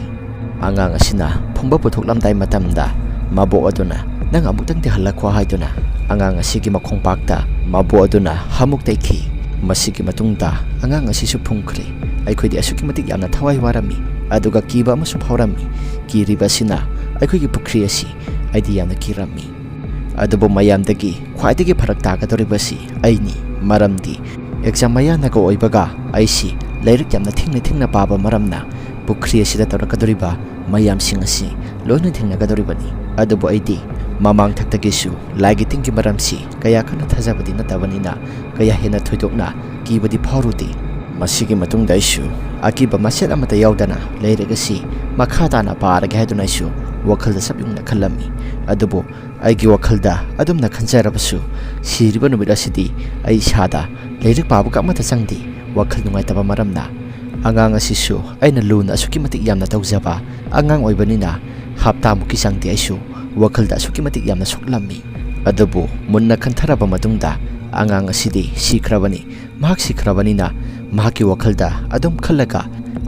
ꯑꯉꯥꯡ ꯑꯁꯤꯅ ꯐꯨꯝꯕ ꯄꯨꯊꯣꯛꯂꯝꯗꯥꯏ ꯃꯇꯝꯗ ꯃꯕꯣꯛ ꯑꯗꯨꯅ "ꯅꯪ ꯑꯃꯨꯛꯇꯪꯗꯤ ꯍꯜꯂꯛꯈꯣ" ꯍꯥꯏꯗꯨꯅ ꯑꯉꯥꯡ ꯑꯁꯤꯒꯤ ꯃꯈꯣꯡꯄꯥꯛꯇ ꯃꯕꯣꯛ ꯑꯗꯨꯅ ꯍꯥꯃꯨꯛ ꯇꯩꯈꯤ꯫ ꯃꯁꯤꯒꯤ ꯃꯇꯨꯡꯗ ꯑꯉꯥꯡ ꯑꯁꯤꯁꯨ ꯐꯨꯝꯈ꯭ꯔꯦ꯫ ꯑꯩꯈꯣꯏꯗꯤ ꯑꯁꯨꯛꯀꯤ ꯃꯇꯤꯛ ꯌꯥꯝꯅ ꯊꯋꯥꯏ ꯋꯥꯔꯝꯃꯤ, ꯑꯗꯨꯒ ꯀꯤꯕ ꯑꯃꯁꯨ ꯐꯥꯎꯔꯝꯃꯤ꯫ ꯀꯤꯔꯤꯕ ꯑꯁꯤꯅ ꯑꯩꯈꯣꯏꯒꯤ ꯄꯨꯈ꯭ꯔꯤ ꯑꯁꯤ ꯑꯩꯗꯤ ꯌꯥꯝꯅ ꯀꯤꯔꯝꯃꯤ꯫ ꯑꯗꯨꯕꯨ ꯃꯌꯥꯝꯗꯒꯤ ꯈ꯭ꯋꯥꯏꯗꯒꯤ ꯐꯔꯛ ꯇꯥꯒꯗꯧꯔꯤꯕꯁꯤ ꯑꯩꯅꯤ, ꯃꯔꯝꯗꯤ ꯑꯦꯛꯖꯥꯝ ꯃꯌꯥꯅꯒ ꯑꯣꯏꯕꯒ ꯑꯩꯁꯤ ꯂꯥꯏꯔꯤꯛ ꯌꯥꯝꯅ ꯊꯦꯡꯅ ꯊꯦꯡꯅ ꯄꯥꯕ ꯃꯔꯝꯅ ꯄꯨꯈ꯭ꯔꯤ ꯑꯁꯤꯗ ꯇꯧꯔꯛꯀꯗꯧꯔꯤꯕ ꯃꯌꯥꯝꯁꯤꯡ ꯑꯁꯤ ꯂꯣꯏꯅ ꯊꯦꯡꯅꯒꯗꯧꯔꯤꯕꯅꯤ꯫ ꯑꯗꯨꯕꯨ ꯑꯩꯗꯤ ꯃꯃꯥꯡ ꯊꯛꯇꯒꯤꯁꯨ ꯂꯥꯏꯒꯤ ꯇꯤꯟꯒꯤ ꯃꯔꯝꯁꯤ ꯀꯌꯥ ꯀꯟꯅ ꯊꯥꯖꯕꯗꯤ ꯅꯠꯇꯕꯅꯤꯅ ꯀꯌꯥ ꯍꯦꯟꯅ ꯊꯣꯏꯗꯣꯛꯅ ꯀꯤꯕꯗꯤ ꯐꯥꯎꯔꯨꯗꯦ꯫ ꯃꯁꯤꯒꯤ ꯃꯇꯨꯡꯗ ꯑꯩꯁꯨ ꯑꯀꯤꯕ ꯃꯆꯦꯠ ꯑꯃꯠꯇ ꯌꯥꯎꯗꯅ ꯂꯥꯏꯔꯤꯛ ꯑꯁꯤ ꯃꯈꯥ ꯇꯥꯅ ꯄꯥꯔꯒꯦ ꯍꯥꯏꯗꯨꯅ ꯑꯩꯁꯨ ꯋꯥꯈꯜꯗ ꯆꯞ ꯌꯨꯡꯅ ꯈꯜꯂꯝꯃꯤ꯫ ꯑꯗꯨꯕꯨ ꯑꯩꯒꯤ ꯋꯥꯈꯜꯗ ꯑꯗꯨꯝꯅ ꯈꯟꯖꯔꯕꯁꯨ, ꯁꯤꯔꯤꯕ ꯅꯨꯃꯤꯠ ꯑꯁꯤꯗꯤ ꯑꯩ ꯏꯁꯥꯗ ꯂꯥꯏꯔꯤꯛ ꯄꯥꯕꯒ ꯑꯃꯠꯇ ꯆꯪꯗꯦ꯫ ꯋꯥꯈꯜ ꯅꯨꯡꯉꯥꯏꯇꯕ ꯃꯔꯝꯅ ꯑꯉꯥꯡ ꯑꯁꯤꯁꯨ ꯑꯩꯅ ꯂꯨꯅ ꯑꯁꯨꯛꯀꯤ ꯃꯇꯤꯛ ꯌꯥꯝꯅ ꯇꯧꯖꯕ ꯑꯉꯥꯡ ꯑꯣꯏꯕꯅꯤꯅ ꯍꯞꯇꯥꯃꯨꯛꯀꯤ ꯆꯥꯡꯗꯤ ꯑꯩꯁꯨ ꯋꯥꯈꯜꯗ ꯑꯁꯨꯛꯀꯤ ꯃꯇꯤꯛ ꯌꯥꯝꯅ ꯁꯣꯛꯂꯝꯃꯤ꯫ ꯑꯗꯨꯕꯨ ꯃꯨꯟꯅ ꯈꯟꯊꯔꯕ ꯃꯇꯨꯡꯗ ꯑꯉꯥꯡ ꯑꯁꯤꯗꯤ ꯁꯤꯈ꯭ꯔꯕꯅꯤ꯫ ꯃꯍꯥꯛ ꯁꯤꯈ꯭ꯔꯕꯅꯤꯅ ꯃꯍꯥꯛꯀꯤ ꯋꯥꯈꯜꯗ ꯑꯗꯨꯝ ꯈꯜꯂꯒ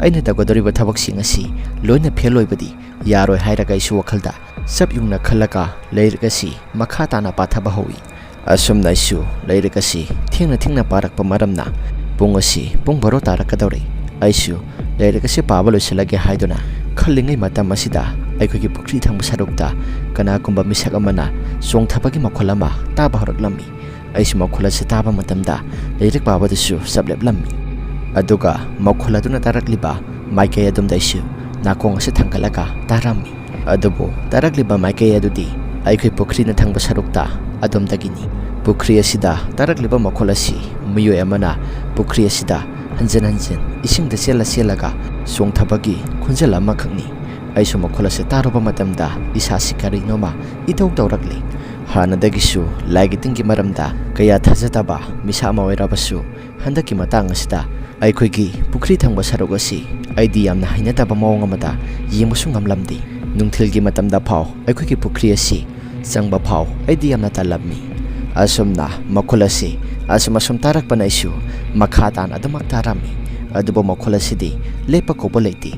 ꯑꯩꯅ ꯇꯧꯒꯗꯧꯔꯤꯕ ꯊꯕꯛꯁꯤꯡ ꯑꯁꯤ ꯂꯣꯏꯅ ꯐꯦꯜ ꯑꯣꯏꯕꯗꯤ ꯌꯥꯔꯣꯏ ꯍꯥꯏꯔꯒ ꯑꯩꯁꯨ ꯋꯥꯈꯜꯗ ꯆꯞ ꯌꯨꯡꯅ ꯈꯜꯂꯒ ꯂꯥꯏꯔꯤꯛ ꯑꯁꯤ ꯃꯈꯥ ꯇꯥꯅ ꯄꯥꯊꯕ ꯍꯧꯏ꯫ ꯑꯁꯨꯝꯅ ꯑꯩꯁꯨ ꯂꯥꯏꯔꯤꯛ ꯑꯁꯤ ꯊꯦꯡꯅ ꯊꯦꯡꯅ ꯄꯥꯔꯛꯄ ꯃꯔꯝꯅ ꯄꯨꯡ ꯑꯁꯤ ꯄꯨꯡ ꯕꯥꯔꯣ ꯇꯥꯔꯛꯀꯗꯧꯔꯦ꯫ ꯑꯩꯁꯨ ꯂꯥꯏꯔꯤꯛ ꯑꯁꯤ ꯄꯥꯕ ꯂꯣꯏꯁꯤꯜꯂꯒꯦ ꯍꯥꯏꯗꯨꯅ ꯈꯜꯂꯤꯉꯩ ꯃꯇꯝ ꯑꯁꯤꯗ ꯑꯩꯈꯣꯏꯒꯤ ꯄꯨꯈ꯭ꯔꯤ ꯊꯪꯕ ꯁꯔꯨꯛꯇ ꯀꯅꯥꯒꯨꯝꯕ ꯃꯤꯁꯛ ꯑꯃꯅ ꯆꯣꯡꯊꯕꯒꯤ ꯃꯈꯣꯜ ꯑꯃ ꯇꯥꯕ ꯍꯧꯔꯛꯂꯝꯃꯤ꯫ ꯑꯩꯁꯨ ꯃꯈꯣꯜ ꯑꯁꯤ ꯇꯥꯕ ꯃꯇꯝꯗ ꯂꯥꯏꯔꯤꯛ ꯄꯥꯕꯗꯨꯁꯨ ꯆꯞ ꯂꯦꯞꯂꯝꯃꯤ꯫ ꯑꯗꯨꯒ ꯃꯈꯣꯜ ꯑꯗꯨꯅ ꯇꯥꯔꯛꯂꯤꯕ ꯃꯥꯏꯀꯩ ꯑꯗꯨꯝꯗ ꯑꯩꯁꯨ ꯅꯥꯀꯣꯡ ꯑꯁꯤ ꯊꯥꯡꯒꯠꯂꯒ ꯇꯥꯔꯝꯃꯤ꯫ ꯑꯗꯨꯕꯨ ꯇꯥꯔꯛꯂꯤꯕ ꯃꯥꯏꯀꯩ ꯑꯗꯨꯗꯤ ꯑꯩꯈꯣꯏ ꯄꯨꯈ꯭ꯔꯤꯅ ꯊꯪꯕ ꯁꯔꯨꯛꯇ ꯑꯗꯣꯝꯗꯒꯤꯅꯤ꯫ ꯄꯨꯈ꯭ꯔꯤ ꯑꯁꯤꯗ ꯇꯥꯔꯛꯂꯤꯕ ꯃꯈꯣꯜ ꯑꯁꯤ ꯃꯤꯑꯣꯏ ꯑꯃꯅ ꯄꯨꯈ꯭ꯔꯤ ꯑꯁꯤꯗ ꯍꯟꯖꯤꯟ ꯍꯟꯖꯤꯟ ꯏꯁꯤꯡꯗ ꯆꯦꯜꯂ ꯆꯦꯜꯂꯒ ꯆꯣꯡꯊꯕꯒꯤ ꯈꯣꯟꯖꯦꯜ ꯑꯃꯈꯛꯅꯤ꯫ ꯑꯩꯁꯨ ꯃꯈꯣꯜ ꯑꯁꯤ ꯇꯥꯔꯨꯕ ꯃꯇꯝꯗ ꯏꯁꯥꯁꯤ ꯀꯔꯤꯅꯣꯃ ꯏꯇꯧ ꯇꯧꯔꯛꯂꯤ꯫ ꯍꯥꯟꯅꯗꯒꯤꯁꯨ ꯂꯥꯏꯒꯤ ꯇꯤꯟꯒꯤ ꯃꯔꯝꯗ ꯀꯌꯥ ꯊꯥꯖꯗꯕ ꯃꯤꯁꯛ ꯑꯃ ꯑꯣꯏꯔꯕꯁꯨ, ꯍꯟꯗꯛꯀꯤ ꯃꯇꯥꯡ ꯑꯁꯤꯗ ꯑꯩꯈꯣꯏꯒꯤ ꯄꯨꯈ꯭ꯔꯤ ꯊꯪꯕ ꯁꯔꯨꯛ ꯑꯁꯤ ꯑꯩꯗꯤ ꯌꯥꯝꯅ ꯍꯩꯅꯗꯕ ꯃꯑꯣꯡ ꯑꯃꯗ ꯌꯦꯡꯕꯁꯨ ꯉꯝꯂꯝꯗꯦ꯫ ꯅꯨꯡꯊꯤꯜꯒꯤ ꯃꯇꯝꯗ ꯐꯥꯎ ꯑꯩꯈꯣꯏꯒꯤ ꯄꯨꯈ꯭ꯔꯤ ꯑꯁꯤ ꯆꯪꯕ ꯐꯥꯎ ꯑꯩꯗꯤ ꯌꯥꯝꯅ ꯇꯜꯂꯝꯃꯤ꯫ ꯑꯁꯨꯝꯅ ꯃꯈꯣꯜ ꯑꯁꯤ ꯑꯁꯨꯝ ꯑꯁꯨꯝ ꯇꯥꯔꯛꯄꯅ ꯑꯩꯁꯨ ꯃꯈꯥ ꯇꯥꯅ ꯑꯗꯨꯃꯛ ꯇꯥꯔꯝꯃꯤ꯫ ꯑꯗꯨꯕꯨ ꯃꯈꯣꯜ ꯑꯁꯤꯗꯤ ꯂꯦꯞꯄ ꯀꯧꯕ ꯂꯩꯇꯦ꯫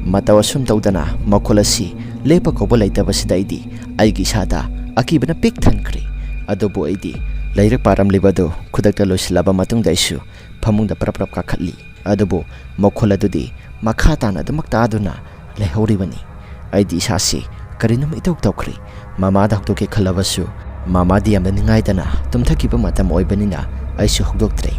ꯃꯇꯧ ꯑꯁꯨꯝ ꯇꯧꯗꯅ ꯃꯈꯣꯜ ꯑꯁꯤ ꯂꯦꯞꯄ ꯀꯧꯕ ꯂꯩꯇꯕꯁꯤꯗ ꯑꯩꯗꯤ ꯑꯩꯒꯤ ꯏꯁꯥꯗ ꯑꯀꯤꯕꯅ ꯄꯤꯛ ꯊꯟꯈ꯭ꯔꯦ꯫ ꯑꯗꯨꯕꯨ ꯑꯩꯗꯤ ꯂꯥꯏꯔꯤꯛ ꯄꯥꯔꯝꯂꯤꯕꯗꯨ ꯈꯨꯗꯛꯇ ꯂꯣꯏꯁꯤꯜꯂꯕ ꯃꯇꯨꯡꯗ ꯑꯩꯁꯨ ꯐꯃꯨꯡꯗ ꯄ꯭ꯔꯞ ꯄ꯭ꯔꯞ ꯀꯥꯈꯠꯂꯤ꯫ ꯑꯗꯨꯕꯨ ꯃꯈꯣꯜ ꯑꯗꯨꯗꯤ ꯃꯈꯥ ꯇꯥꯅ ꯑꯗꯨꯃꯛ ꯇꯥꯗꯨꯅ ꯂꯩꯍꯧꯔꯤꯕꯅꯤ꯫ ꯑꯩꯗꯤ ꯏꯁꯥꯁꯤ ꯀꯔꯤꯅꯣꯝ ꯏꯇꯧ ꯇꯧꯈ꯭ꯔꯦ꯫ ꯃꯃꯥꯗ ꯍꯧꯗꯣꯛꯀꯦ ꯈꯜꯂꯕꯁꯨ ꯃꯃꯥꯗꯤ ꯌꯥꯝꯅ ꯅꯤꯡꯉꯥꯏꯗꯅ ꯇꯨꯝꯊꯈꯤꯕ ꯃꯇꯝ ꯑꯣꯏꯕꯅꯤꯅ ꯑꯩꯁꯨ ꯍꯧꯗꯣꯛꯇ꯭ꯔꯦ꯫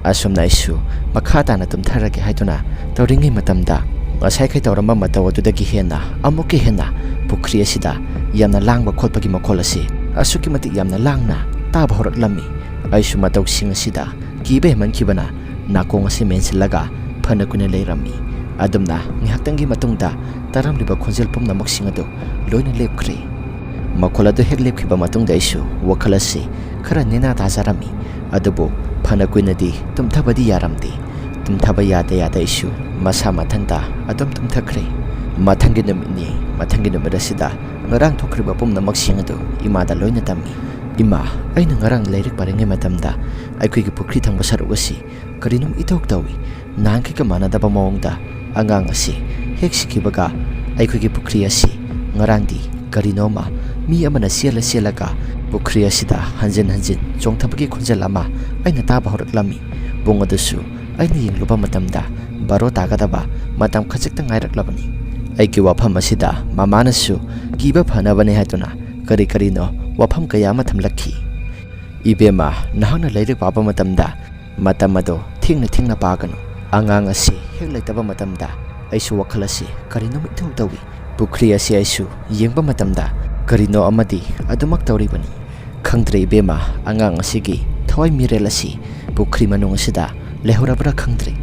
ꯑꯁꯨꯝꯅ ꯑꯩꯁꯨ ꯃꯈꯥ ꯇꯥꯅ ꯇꯨꯝꯊꯔꯒꯦ ꯍꯥꯏꯗꯨꯅ ꯇꯧꯔꯤꯉꯩ ꯃꯇꯝꯗ, ꯉꯁꯥꯏꯈꯩ ꯇꯧꯔꯝꯕ ꯃꯇꯧ ꯑꯗꯨꯗꯒꯤ ꯍꯦꯟꯅ ꯑꯃꯨꯛꯀ ꯍꯦꯟꯅ ꯄꯨꯈ꯭ꯔꯤ ꯑꯁꯤꯗ ꯌꯥꯝꯅ ꯂꯥꯡꯕ ꯈꯣꯠꯄꯒꯤ ꯃꯈꯣꯜ ꯑꯁꯤ ꯑꯁꯨꯛꯀꯤ ꯃꯇꯤꯛ ꯌꯥꯝꯅ ꯂꯥꯡꯅ ꯇꯥꯕ ꯍꯧꯔꯛꯂꯝꯃꯤ꯫ ꯑꯩꯁꯨ ꯃꯇꯧꯁꯤꯡ ꯑꯁꯤꯗ ꯀꯤꯕ ꯍꯦꯟꯃꯟꯈꯤꯕꯅ ꯅꯥꯀꯣꯡ ꯑꯁꯤ ꯃꯦꯟꯁꯤꯜꯂꯒ ꯐꯅ ꯀꯨꯏꯅ ꯂꯩꯔꯝꯃꯤ꯫ ꯑꯗꯨꯝꯅ ꯉꯥꯏꯍꯥꯛꯇꯪꯒꯤ ꯃꯇꯨꯡꯗ ꯇꯥꯔꯝꯂꯤꯕ ꯈꯣꯟꯖꯦꯜ ꯄꯨꯝꯅꯃꯛꯁꯤꯡ ꯑꯗꯨ ꯂꯣꯏꯅ ꯂꯦꯞꯈ꯭ꯔꯦ꯫ ꯃꯈꯣꯜ ꯑꯗꯨ ꯍꯦꯛ ꯂꯦꯞꯈꯤꯕ ꯃꯇꯨꯡꯗ ꯑꯩꯁꯨ ꯋꯥꯈꯜ ꯑꯁꯤ ꯈꯔ ꯅꯦꯅꯥ ꯇꯥꯖꯔꯝꯃꯤ꯫ ꯑꯗꯨꯕꯨ ꯐꯅ ꯀꯨꯏꯅꯗꯤ ꯇꯨꯝꯊꯕꯗꯤ ꯌꯥꯔꯝꯗꯦ꯫ ꯇꯨꯝꯊꯕ ꯌꯥꯗ ꯌꯥꯗ ꯑꯩꯁꯨ ꯃꯁꯥ ꯃꯊꯟꯇ ꯑꯗꯨꯝ ꯇꯨꯝꯊꯈ꯭ꯔꯦ꯫ ꯃꯊꯪꯒꯤ ꯅꯨꯃꯤꯠꯅꯤ꯫ ꯃꯊꯪꯒꯤ ꯅꯨꯃꯤꯠ ꯑꯁꯤꯗ ꯉꯔꯥꯡ ꯊꯣꯛꯈ꯭ꯔꯤꯕ ꯄꯨꯝꯅꯃꯛꯁꯤꯡ ꯑꯗꯨ ꯏꯃꯥꯗ ꯂꯣꯏꯅ ꯇꯝꯃꯤ꯫ "ꯏꯃꯥ, ꯑꯩꯅ ꯉꯔꯥꯡ ꯂꯥꯏꯔꯤꯛ ꯄꯥꯔꯤꯉꯩ ꯃꯇꯝꯗ ꯑꯩꯈꯣꯏꯒꯤ ꯄꯨꯈ꯭ꯔꯤ ꯊꯪꯕ ꯁꯔꯨꯛ ꯑꯁꯤ ꯀꯔꯤꯅꯣꯝ ꯏꯇꯧ ꯇꯧꯏ꯫ ꯅꯍꯥꯟꯈꯩꯒ ꯃꯥꯟꯅꯗꯕ ꯃꯑꯣꯡꯗ ꯑꯉꯥꯡ ꯑꯁꯤ ꯍꯦꯛ ꯁꯤꯈꯤꯕꯒ ꯑꯩꯈꯣꯏꯒꯤ ꯄꯨꯈ꯭ꯔꯤ ꯑꯁꯤ ꯉꯔꯥꯡꯗꯤ ꯀꯔꯤꯅꯣꯃ ꯃꯤ ꯑꯃꯅ ꯆꯦꯜꯂ ꯆꯦꯜꯂꯒ ꯄꯨꯈ꯭ꯔꯤ ꯑꯁꯤꯗ ꯍꯟꯖꯤꯟ ꯍꯟꯖꯤꯟ ꯆꯣꯡꯊꯕꯒꯤ ꯈꯣꯟꯖꯦꯜ ꯑꯃ ꯑꯩꯅ ꯇꯥꯕ ꯍꯧꯔꯛꯂꯝꯃꯤ꯫ ꯄꯨꯡ ꯑꯗꯨꯁꯨ ꯑꯩꯅ ꯌꯦꯡꯂꯨꯕ ꯃꯇꯝꯗ ꯕꯥꯔꯣ ꯇꯥꯒꯗꯕ ꯃꯇꯝ ꯈꯖꯤꯛꯇ ꯉꯥꯏꯔꯛꯂꯕꯅꯤ꯫ ꯑꯩꯒꯤ ꯋꯥꯐꯝ ꯑꯁꯤꯗ ꯃꯃꯥꯅꯁꯨ ꯀꯤꯕ ꯐꯅꯕꯅꯤ ꯍꯥꯏꯗꯨꯅ ꯀꯔꯤ ꯀꯔꯤꯅꯣ ꯋꯥꯐꯝ ꯀꯌꯥ ꯑꯃ ꯊꯝꯂꯛꯈꯤ꯫ "ꯏꯕꯦꯝꯃ, ꯅꯍꯥꯛꯅ ꯂꯥꯏꯔꯤꯛ ꯄꯥꯕ ꯃꯇꯝꯗ ꯃꯇꯝ ꯑꯗꯨ ꯊꯦꯡꯅ ꯊꯦꯡꯅ ꯄꯥꯒꯅꯨ꯫ ꯑꯉꯥꯡ ꯑꯁꯤ ꯍꯦꯛ ꯂꯩꯇꯕ ꯃꯇꯝꯗ ꯑꯩꯁꯨ ꯋꯥꯈꯜ ꯑꯁꯤ ꯀꯔꯤꯅꯣꯝ ꯏꯇꯧ ꯇꯧꯏ꯫ ꯄꯨꯈ꯭ꯔꯤ ꯑꯁꯤ ꯑꯩꯁꯨ ꯌꯦꯡꯕ ꯃꯇꯝꯗ ꯀꯔꯤꯅꯣ ꯑꯃꯗꯤ ꯑꯗꯨꯃꯛ ꯇꯧꯔꯤꯕꯅꯤ꯫ ꯈꯪꯗ꯭ꯔꯦ ꯏꯕꯦꯝꯃ, ꯑꯉꯥꯡ ꯑꯁꯤꯒꯤ ꯊꯋꯥꯏ ꯃꯤꯔꯦꯜ ꯑꯁꯤ ꯄꯨꯈ꯭ꯔꯤ ꯃꯅꯨꯡ ꯑꯁꯤꯗ ꯂꯩꯍꯧꯔꯕ꯭ꯔꯥ ꯈꯪꯗ꯭ꯔꯦ"꯫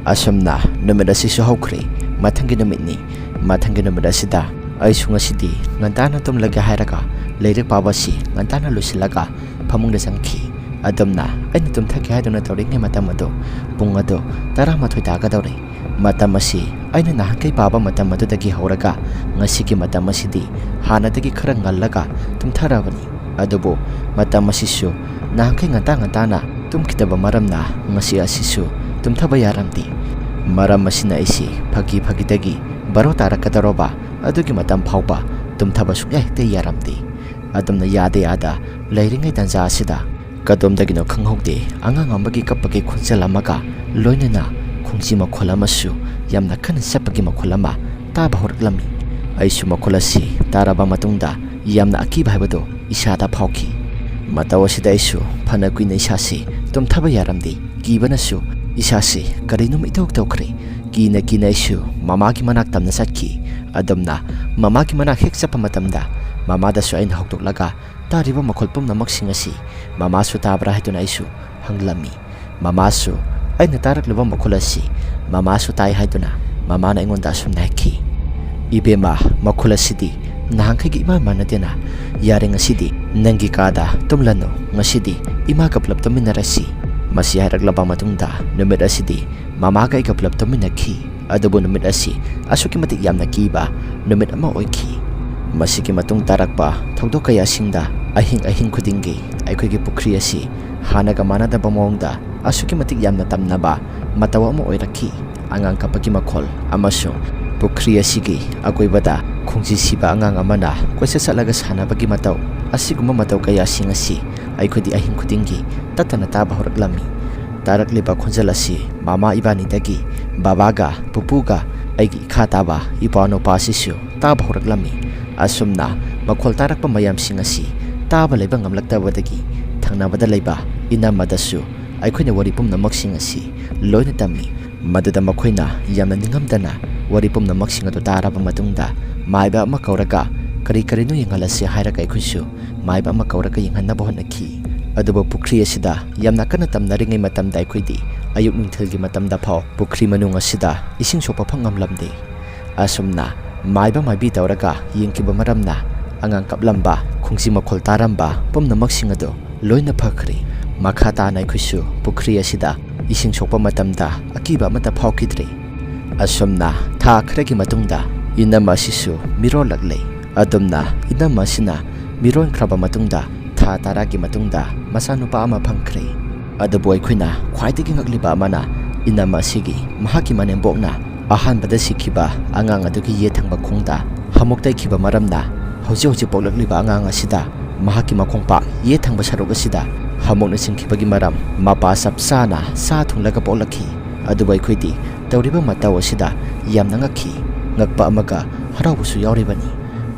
ꯑꯁꯨꯝꯅ ꯅꯨꯃꯤꯠ ꯑꯁꯤꯁꯨ ꯍꯧꯈ꯭ꯔꯦ꯫ ꯃꯊꯪꯒꯤ ꯅꯨꯃꯤꯠꯅꯤ꯫ ꯃꯊꯪꯒꯤ ꯅꯨꯃꯤꯠ ꯑꯁꯤꯗ ꯑꯩꯁꯨ ꯉꯁꯤꯗꯤ ꯉꯟꯇꯥꯅ ꯇꯨꯝꯂꯒꯦ ꯍꯥꯏꯔꯒ ꯂꯥꯏꯔꯤꯛ ꯄꯥꯕ ꯑꯁꯤ ꯉꯟꯇꯥꯅ ꯂꯣꯏꯁꯤꯜꯂꯒ ꯐꯃꯨꯡꯗ ꯆꯪꯈꯤ꯫ ꯑꯗꯨꯝꯅ ꯑꯩꯅ ꯇꯨꯝꯊꯒꯦ ꯍꯥꯏꯗꯨꯅ ꯇꯧꯔꯤꯉꯩ ꯃꯇꯝ ꯑꯗꯨ ꯄꯨꯡ ꯑꯗꯨ ꯇꯔꯥꯃꯥꯊꯣꯏ ꯇꯥꯒꯗꯧꯔꯦ꯫ ꯃꯇꯝ ꯑꯁꯤ ꯑꯩꯅ ꯅꯍꯥꯟꯈꯩ ꯄꯥꯕ ꯃꯇꯝ ꯑꯗꯨꯗꯒꯤ ꯍꯧꯔꯒ ꯉꯁꯤꯒꯤ ꯃꯇꯝ ꯑꯁꯤꯗꯤ ꯍꯥꯟꯅꯗꯒꯤ ꯈꯔ ꯉꯜꯂꯒ ꯇꯨꯝꯊꯔꯕꯅꯤ꯫ ꯑꯗꯨꯕꯨ ꯃꯇꯝ ꯑꯁꯤꯁꯨ ꯅꯍꯥꯟꯈꯩ ꯉꯟꯇꯥ ꯉꯟꯇꯥꯅ ꯇꯨꯝꯈꯤꯗꯕ ꯃꯔꯝꯅ ꯉꯁꯤ ꯑꯁꯤꯁꯨ ꯇꯨꯝꯊꯕ ꯌꯥꯔꯝꯗꯦ꯫ ꯃꯔꯝ ꯑꯁꯤꯅ ꯑꯩꯁꯤ ꯐꯥꯒꯤ ꯐꯥꯒꯤꯗꯒꯤ ꯕꯥꯔꯣ ꯇꯥꯔꯛꯀꯗꯧꯔꯕ ꯑꯗꯨꯒꯤ ꯃꯇꯝ ꯐꯥꯎꯕ ꯇꯨꯝꯊꯕ ꯁꯨꯡꯌꯥ ꯍꯦꯛꯇ ꯌꯥꯔꯝꯗꯦ꯫ ꯑꯗꯨꯝꯅ ꯌꯥꯗ ꯌꯥꯗ ꯂꯩꯔꯤꯉꯩ ꯇꯥꯟꯖꯥ ꯑꯁꯤꯗ ꯀꯗꯣꯝꯗꯒꯤꯅꯣ ꯈꯪꯍꯧꯗꯦ ꯑꯉꯥꯡ ꯑꯃꯒꯤ ꯀꯞꯄꯒꯤ ꯈꯣꯟꯖꯦꯜ ꯑꯃꯒ ꯂꯣꯏꯅꯅ ꯈꯣꯡꯖꯤ ꯃꯈꯣꯜ ꯑꯃꯁꯨ ꯌꯥꯝꯅ ꯀꯟꯅ ꯆꯠꯄꯒꯤ ꯃꯈꯣꯜ ꯑꯃ ꯇꯥꯕ ꯍꯧꯔꯛꯂꯝꯃꯤ꯫ ꯑꯩꯁꯨ ꯃꯈꯣꯜ ꯑꯁꯤ ꯇꯥꯔꯕ ꯃꯇꯨꯡꯗ ꯌꯥꯝꯅ ꯑꯀꯤꯕ ꯍꯥꯏꯕꯗꯨ ꯏꯁꯥꯗ ꯐꯥꯎꯈꯤ꯫ ꯃꯇꯧ ꯑꯁꯤꯗ ꯑꯩꯁꯨ ꯐꯅ ꯀꯨꯏꯅ ꯏꯁꯥꯁꯤ ꯇꯨꯝꯊꯕ ꯌꯥꯔꯝꯗꯦ꯫ ꯀꯤꯕꯅꯁꯨ ꯏꯁꯥꯁꯤ ꯀꯔꯤꯅꯣꯝ ꯏꯇꯧ ꯇꯧꯈ꯭ꯔꯦ꯫ ꯀꯤꯅ ꯀꯤꯅ ꯑꯩꯁꯨ ꯃꯃꯥꯒꯤ ꯃꯅꯥꯛ ꯇꯝꯅ ꯆꯠꯈꯤ꯫ ꯑꯗꯨꯝꯅ ꯃꯃꯥꯒꯤ ꯃꯅꯥꯛ ꯍꯦꯛ ꯆꯠꯄ ꯃꯇꯝꯗ ꯃꯃꯥꯗꯁꯨ ꯑꯩꯅ ꯍꯧꯗꯣꯛꯂꯒ ꯇꯥꯔꯤꯕ ꯃꯈꯣꯜ ꯄꯨꯝꯅꯃꯛꯁꯤꯡ ꯑꯁꯤ ꯃꯃꯥꯁꯨ ꯇꯥꯕ꯭ꯔꯥ ꯍꯥꯏꯗꯨꯅ ꯑꯩꯁꯨ ꯍꯪꯂꯝꯃꯤ꯫ ꯃꯃꯥꯁꯨ ꯑꯩꯅ ꯇꯥꯔꯛꯂꯤꯕ ꯃꯈꯣꯜ ꯑꯁꯤ ꯃꯃꯥꯁꯨ ꯇꯥꯏ ꯍꯥꯏꯗꯨꯅ ꯃꯃꯥꯅ ꯑꯩꯉꯣꯟꯗ ꯑꯁꯨꯝꯅ ꯍꯥꯏꯈꯤ, "ꯏꯕꯦꯝꯃ, ꯃꯈꯣꯜ ꯑꯁꯤꯗꯤ ꯅꯍꯥꯟꯈꯩꯒ ꯏꯃꯥꯟ ꯃꯥꯟꯅꯗꯦꯅ꯫ ꯌꯥꯔꯦ, ꯉꯁꯤꯗꯤ ꯅꯪꯒꯤ ꯀꯥꯗ ꯇꯨꯝꯂꯅꯨ, ꯉꯁꯤꯗꯤ ꯏꯃꯥꯒ ꯄꯨꯂꯞ ꯇꯨꯝꯃꯤꯟꯅꯔꯁꯤ"꯫ ꯃꯁꯤ ꯍꯥꯏꯔꯛꯂꯕ ꯃꯇꯨꯡꯗ ꯅꯨꯃꯤꯠ ꯑꯁꯤꯗꯤ ꯃꯃꯥꯒ ꯑꯩꯒ ꯄꯨꯂꯞ ꯇꯨꯝꯃꯤꯟꯅꯈꯤ꯫ ꯑꯗꯨꯕꯨ ꯅꯨꯃꯤꯠ ꯑꯁꯤ ꯑꯁꯨꯛꯀꯤ ꯃꯇꯤꯛ ꯌꯥꯝꯅ ꯀꯤꯕ ꯅꯨꯃꯤꯠ ꯑꯃ ꯑꯣꯏꯈꯤ꯫ ꯃꯁꯤꯒꯤ ꯃꯇꯨꯡ ꯇꯥꯔꯛꯄ ꯊꯧꯗꯣꯛ ꯀꯌꯥꯁꯤꯡꯗ ꯑꯍꯤꯡ ꯑꯍꯤꯡ ꯈꯨꯗꯤꯡꯒꯤ ꯑꯩꯈꯣꯏꯒꯤ ꯄꯨꯈ꯭ꯔꯤ ꯑꯁꯤ ꯍꯥꯟꯅꯒ ꯃꯥꯟꯅꯗꯕ ꯃꯑꯣꯡꯗ ꯑꯁꯨꯛꯀꯤ ꯃꯇꯤꯛ ꯌꯥꯝꯅ ꯇꯝꯅꯕ ꯃꯇꯧ ꯑꯃ ꯑꯣꯏꯔꯛꯈꯤ꯫ ꯑꯉꯥꯡ ꯀꯞꯄꯒꯤ ꯃꯈꯣꯜ ꯑꯃꯁꯨꯡ ꯄꯨꯈ꯭ꯔꯤ ꯑꯁꯤꯒꯤ ꯑꯀꯣꯏꯕꯗ ꯈꯣꯡꯖꯤ ꯁꯤꯕ ꯑꯉꯥꯡ ꯑꯃꯅ ꯀꯣꯏꯆꯠ ꯆꯠꯂꯒ ꯁꯥꯟꯅꯕꯒꯤ ꯃꯇꯧ, ꯑꯁꯤꯒꯨꯝꯕ ꯃꯇꯧ ꯀꯌꯥꯁꯤꯡ ꯑꯁꯤ ꯑꯩꯈꯣꯏꯗꯤ ꯑꯍꯤꯡ ꯈꯨꯗꯤꯡꯒꯤ ꯇꯠꯇꯅ ꯇꯥꯕ ꯍꯧꯔꯛꯂꯝꯃꯤ꯫ ꯇꯥꯔꯛꯂꯤꯕ ꯈꯣꯟꯖꯦꯜ ꯑꯁꯤ ꯃꯃꯥ ꯏꯕꯥꯅꯤꯗꯒꯤ ꯕꯕꯥꯒ ꯄꯨꯄꯨꯒ ꯑꯩꯒꯤ ꯏꯈꯥ ꯇꯥꯕ ꯏꯄ꯭ꯋꯥ ꯅꯨꯄꯥ ꯑꯁꯤꯁꯨ ꯇꯥꯕ ꯍꯧꯔꯛꯂꯝꯃꯤ꯫ ꯑꯁꯨꯝꯅ ꯃꯈꯣꯜ ꯇꯥꯔꯛꯄ ꯃꯌꯥꯝꯁꯤꯡ ꯑꯁꯤ ꯇꯥꯕ ꯂꯩꯕ ꯉꯝꯂꯛꯇꯕꯗꯒꯤ ꯊꯪꯅꯕꯗ ꯂꯩꯕ ꯏꯅꯝꯃꯗꯁꯨ ꯑꯩꯈꯣꯏꯅ ꯋꯥꯔꯤ ꯄꯨꯝꯅꯃꯛꯁꯤꯡ ꯑꯁꯤ ꯂꯣꯏꯅ ꯇꯝꯃꯤ꯫ ꯃꯗꯨꯗ ꯃꯈꯣꯏꯅ ꯌꯥꯝꯅ ꯅꯤꯡꯉꯝꯗꯅ ꯋꯥꯔꯤ ꯄꯨꯝꯅꯃꯛꯁꯤꯡ ꯑꯗꯨ ꯇꯥꯔꯕ ꯃꯇꯨꯡꯗ ꯃꯥꯏꯕ ꯑꯃ ꯀꯧꯔꯒ ꯀꯔꯤ ꯀꯔꯤꯅꯣ ꯌꯦꯡꯍꯜꯂꯁꯤ ꯍꯥꯏꯔꯒ ꯑꯩꯈꯣꯏꯁꯨ ꯃꯥꯏꯕ ꯑꯃ ꯀꯧꯔꯒ ꯌꯦꯡꯍꯟꯅꯕ ꯍꯣꯠꯅꯈꯤ꯫ ꯑꯗꯨꯕꯨ ꯄꯨꯈ꯭ꯔꯤ ꯑꯁꯤꯗ ꯌꯥꯝꯅ ꯀꯟꯅ ꯇꯝꯅꯔꯤꯉꯩ ꯃꯇꯝꯗ ꯑꯩꯈꯣꯏꯗꯤ ꯑꯌꯨꯛ ꯅꯨꯡꯊꯤꯜꯒꯤ ꯃꯇꯝꯗ ꯐꯥꯎ ꯄꯨꯈ꯭ꯔꯤ ꯃꯅꯨꯡ ꯑꯁꯤꯗ ꯏꯁꯤꯡ ꯁꯣꯛꯄ ꯐꯪꯉꯝꯂꯝꯗꯦ꯫ ꯑꯁꯨꯝꯅ ꯃꯥꯏꯕ ꯃꯥꯏꯕꯤ ꯇꯧꯔꯒ ꯌꯦꯡꯈꯤꯕ ꯃꯔꯝꯅ ꯑꯉꯥꯡ ꯀꯞꯂꯝꯕ, ꯈꯣꯡꯖꯤ ꯃꯈꯣꯜ ꯇꯥꯔꯝꯕ ꯄꯨꯝꯅꯃꯛꯁꯤꯡ ꯑꯗꯨ ꯂꯣꯏꯅ ꯐꯈ꯭ꯔꯦ꯫ ꯃꯈꯥ ꯇꯥꯅ ꯑꯩꯈꯣꯏꯁꯨ ꯄꯨꯈ꯭ꯔꯤ ꯑꯁꯤꯗ ꯏꯁꯤꯡ ꯁꯣꯛꯄ ꯃꯇꯝꯗ ꯑꯀꯤꯕ ꯑꯃꯠꯇ ꯐꯥꯎꯈꯤꯗ꯭ꯔꯦ꯫ ꯑꯁꯨꯝꯅ ꯊꯥ ꯈꯔꯒꯤ ꯃꯇꯨꯡꯗ ꯏꯅꯝꯃ ꯑꯁꯤꯁꯨ ꯃꯤꯔꯣꯜꯂꯛꯂꯦ꯫ ꯑꯗꯨꯝꯅ ꯏꯅꯝꯃ ꯑꯁꯤꯅ ꯃꯤꯔꯣꯟꯈ꯭ꯔꯕ ꯃꯇꯨꯡꯗ ꯊꯥ ꯇꯔꯥꯒꯤ ꯃꯇꯨꯡꯗ ꯃꯆꯥꯅꯨꯄꯥ ꯑꯃ ꯐꯪꯈ꯭ꯔꯦ꯫ ꯑꯗꯨꯕꯨ ꯑꯩꯈꯣꯏꯅ ꯈ꯭ꯋꯥꯏꯗꯒꯤ ꯉꯛꯂꯤꯕ ꯑꯃꯅ ꯏꯅꯝꯃ ꯑꯁꯤꯒꯤ ꯃꯍꯥꯛꯀꯤ ꯃꯅꯦꯝꯕꯣꯛꯅ ꯑꯍꯥꯟꯕꯗ ꯁꯤꯈꯤꯕ ꯑꯉꯥꯡ ꯑꯗꯨꯒꯤ ꯌꯦꯠ ꯊꯪꯕ ꯈꯣꯡꯗ ꯍꯥꯃꯨꯛ ꯇꯩꯈꯤꯕ ꯃꯔꯝꯅ ꯍꯧꯖꯤꯛ ꯍꯧꯖꯤꯛ ꯄꯣꯛꯂꯛꯂꯤꯕ ꯑꯉꯥꯡ ꯑꯁꯤꯗ ꯃꯍꯥꯛꯀꯤ ꯃꯈꯣꯡꯄꯥꯛ ꯌꯦꯠ ꯊꯪꯕ ꯁꯔꯨꯛ ꯑꯁꯤꯗ ꯍꯥꯃꯨꯛꯅ ꯆꯤꯡꯈꯤꯕꯒꯤ ꯃꯔꯝ ꯃꯄꯥ ꯆꯞ ꯆꯥꯅ ꯁꯥ ꯊꯨꯡꯂꯒ ꯄꯣꯛꯂꯛꯈꯤ꯫ ꯑꯗꯨꯕꯨ ꯑꯩꯈꯣꯏꯗꯤ ꯇꯧꯔꯤꯕ ꯃꯇꯧ ꯑꯁꯤꯗ ꯌꯥꯝꯅ ꯉꯛꯈꯤ꯫ ꯉꯛꯄ ꯑꯃꯒ ꯍꯔꯥꯎꯕꯁꯨ ꯌꯥꯎꯔꯤꯕꯅꯤ꯫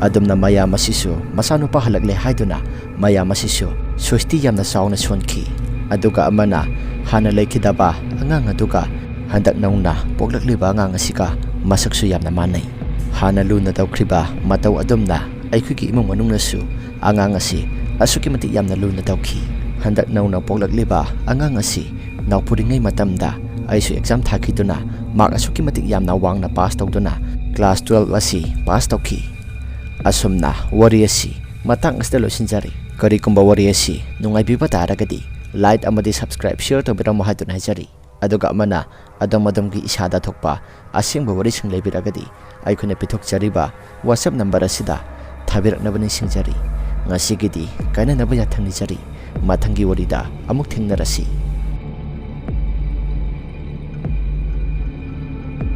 ꯑꯗꯨꯝꯅ ꯃꯌꯥꯝ ꯑꯁꯤꯁꯨ ꯃꯆꯥꯅꯨꯄꯥ ꯍꯜꯂꯛꯂꯦ ꯍꯥꯏꯗꯨꯅ ꯃꯌꯥꯝ ꯑꯁꯤꯁꯨ ꯁꯣꯁꯇꯤ ꯌꯥꯝꯅ ꯆꯥꯎꯅ ꯁꯣꯟꯈꯤ꯫ ꯑꯗꯨꯒ ꯑꯃꯅ ꯍꯥꯟꯅ ꯂꯩꯈꯤꯗꯕ ꯑꯉꯥꯡ ꯑꯗꯨꯒ ꯍꯟꯗꯛ ꯅꯧꯅ ꯄꯣꯛꯂꯛꯂꯤꯕ ꯑꯉꯥꯡ ꯑꯁꯤꯒ ꯃꯁꯛꯁꯨ ꯌꯥꯝꯅ ꯃꯥꯟꯅꯩ꯫ ꯍꯥꯟꯅ ꯂꯨꯅ ꯇꯧꯈ꯭ꯔꯤꯕ ꯃꯇꯧ ꯑꯗꯨꯝꯅ ꯑꯩꯈꯣꯏꯒꯤ ꯏꯃꯨꯡ ꯃꯅꯨꯡꯅꯁꯨ ꯑꯉꯥꯡ ꯑꯁꯤ ꯑꯁꯨꯛꯀꯤ ꯃꯇꯤꯛ ꯌꯥꯝꯅ ꯂꯨꯅ ꯇꯧꯈꯤ꯫ ꯍꯟꯗꯛ ꯅꯧꯅ ꯄꯣꯛꯂꯛꯂꯤꯕ ꯑꯉꯥꯡ ꯑꯁꯤ ꯅꯥꯎꯄꯨꯔꯤꯉꯩ ꯃꯇꯝꯗ ꯑꯩꯁꯨ ꯑꯦꯛꯖꯥꯝ ꯊꯥꯈꯤꯗꯨꯅ ꯃꯥꯔꯛ ꯑꯁꯨꯛꯀꯤ ꯃꯇꯤꯛ ꯌꯥꯝꯅ ꯋꯥꯡꯅ ꯄꯥꯁ ꯇꯧꯗꯨꯅ ꯀ꯭ꯂꯥꯁ ꯇꯨꯋꯦꯜꯕ ꯑꯁꯤ ꯄꯥꯁ ꯇꯧꯈꯤ꯫ ꯑꯁꯨꯝꯅ ꯋꯥꯔꯤ ꯑꯁꯤ ꯃꯇꯥꯡ ꯑꯁꯤꯗ ꯂꯣꯏꯁꯤꯟꯖꯔꯤ꯫ ꯀꯔꯤꯒꯨꯝꯕ ꯋꯥꯔꯤ ꯑꯁꯤ ꯅꯨꯡꯉꯥꯏꯕꯤꯕ ꯇꯥꯔꯒꯗꯤ ꯂꯥꯏꯛ ꯑꯃꯗꯤ ꯁꯕꯁꯀ꯭ꯔꯥꯏꯕ, ꯁꯤꯌꯔ ꯇꯧꯕꯤꯔꯝꯃꯨ ꯍꯥꯏꯗꯨꯅ ꯍꯥꯏꯖꯔꯤ꯫ ꯑꯗꯨꯒ ꯑꯃꯅ ꯑꯗꯣꯝ ꯑꯗꯣꯝꯒꯤ ꯏꯁꯥꯗ ꯊꯣꯛꯄ ꯑꯁꯦꯡꯕ ꯋꯥꯔꯤꯁꯤꯡ ꯂꯩꯕꯤꯔꯒꯗꯤ ꯑꯩꯈꯣꯏꯅ ꯄꯤꯊꯣꯛꯆꯔꯤꯕ WhatsApp ꯅꯝꯕꯔ ꯑꯁꯤꯗ ꯊꯥꯕꯤꯔꯛꯅꯕ ꯅꯤꯡꯁꯤꯡꯖꯔꯤ꯫ ꯉꯁꯤꯒꯤꯗꯤ ꯀꯥꯏꯅꯅꯕ ꯌꯥꯊꯪ ꯅꯤꯖꯔꯤ꯫ ꯃꯊꯪꯒꯤ ꯋꯥꯔꯤꯗ ꯑꯃꯨꯛ ꯊꯦꯡꯅꯔꯁꯤ꯫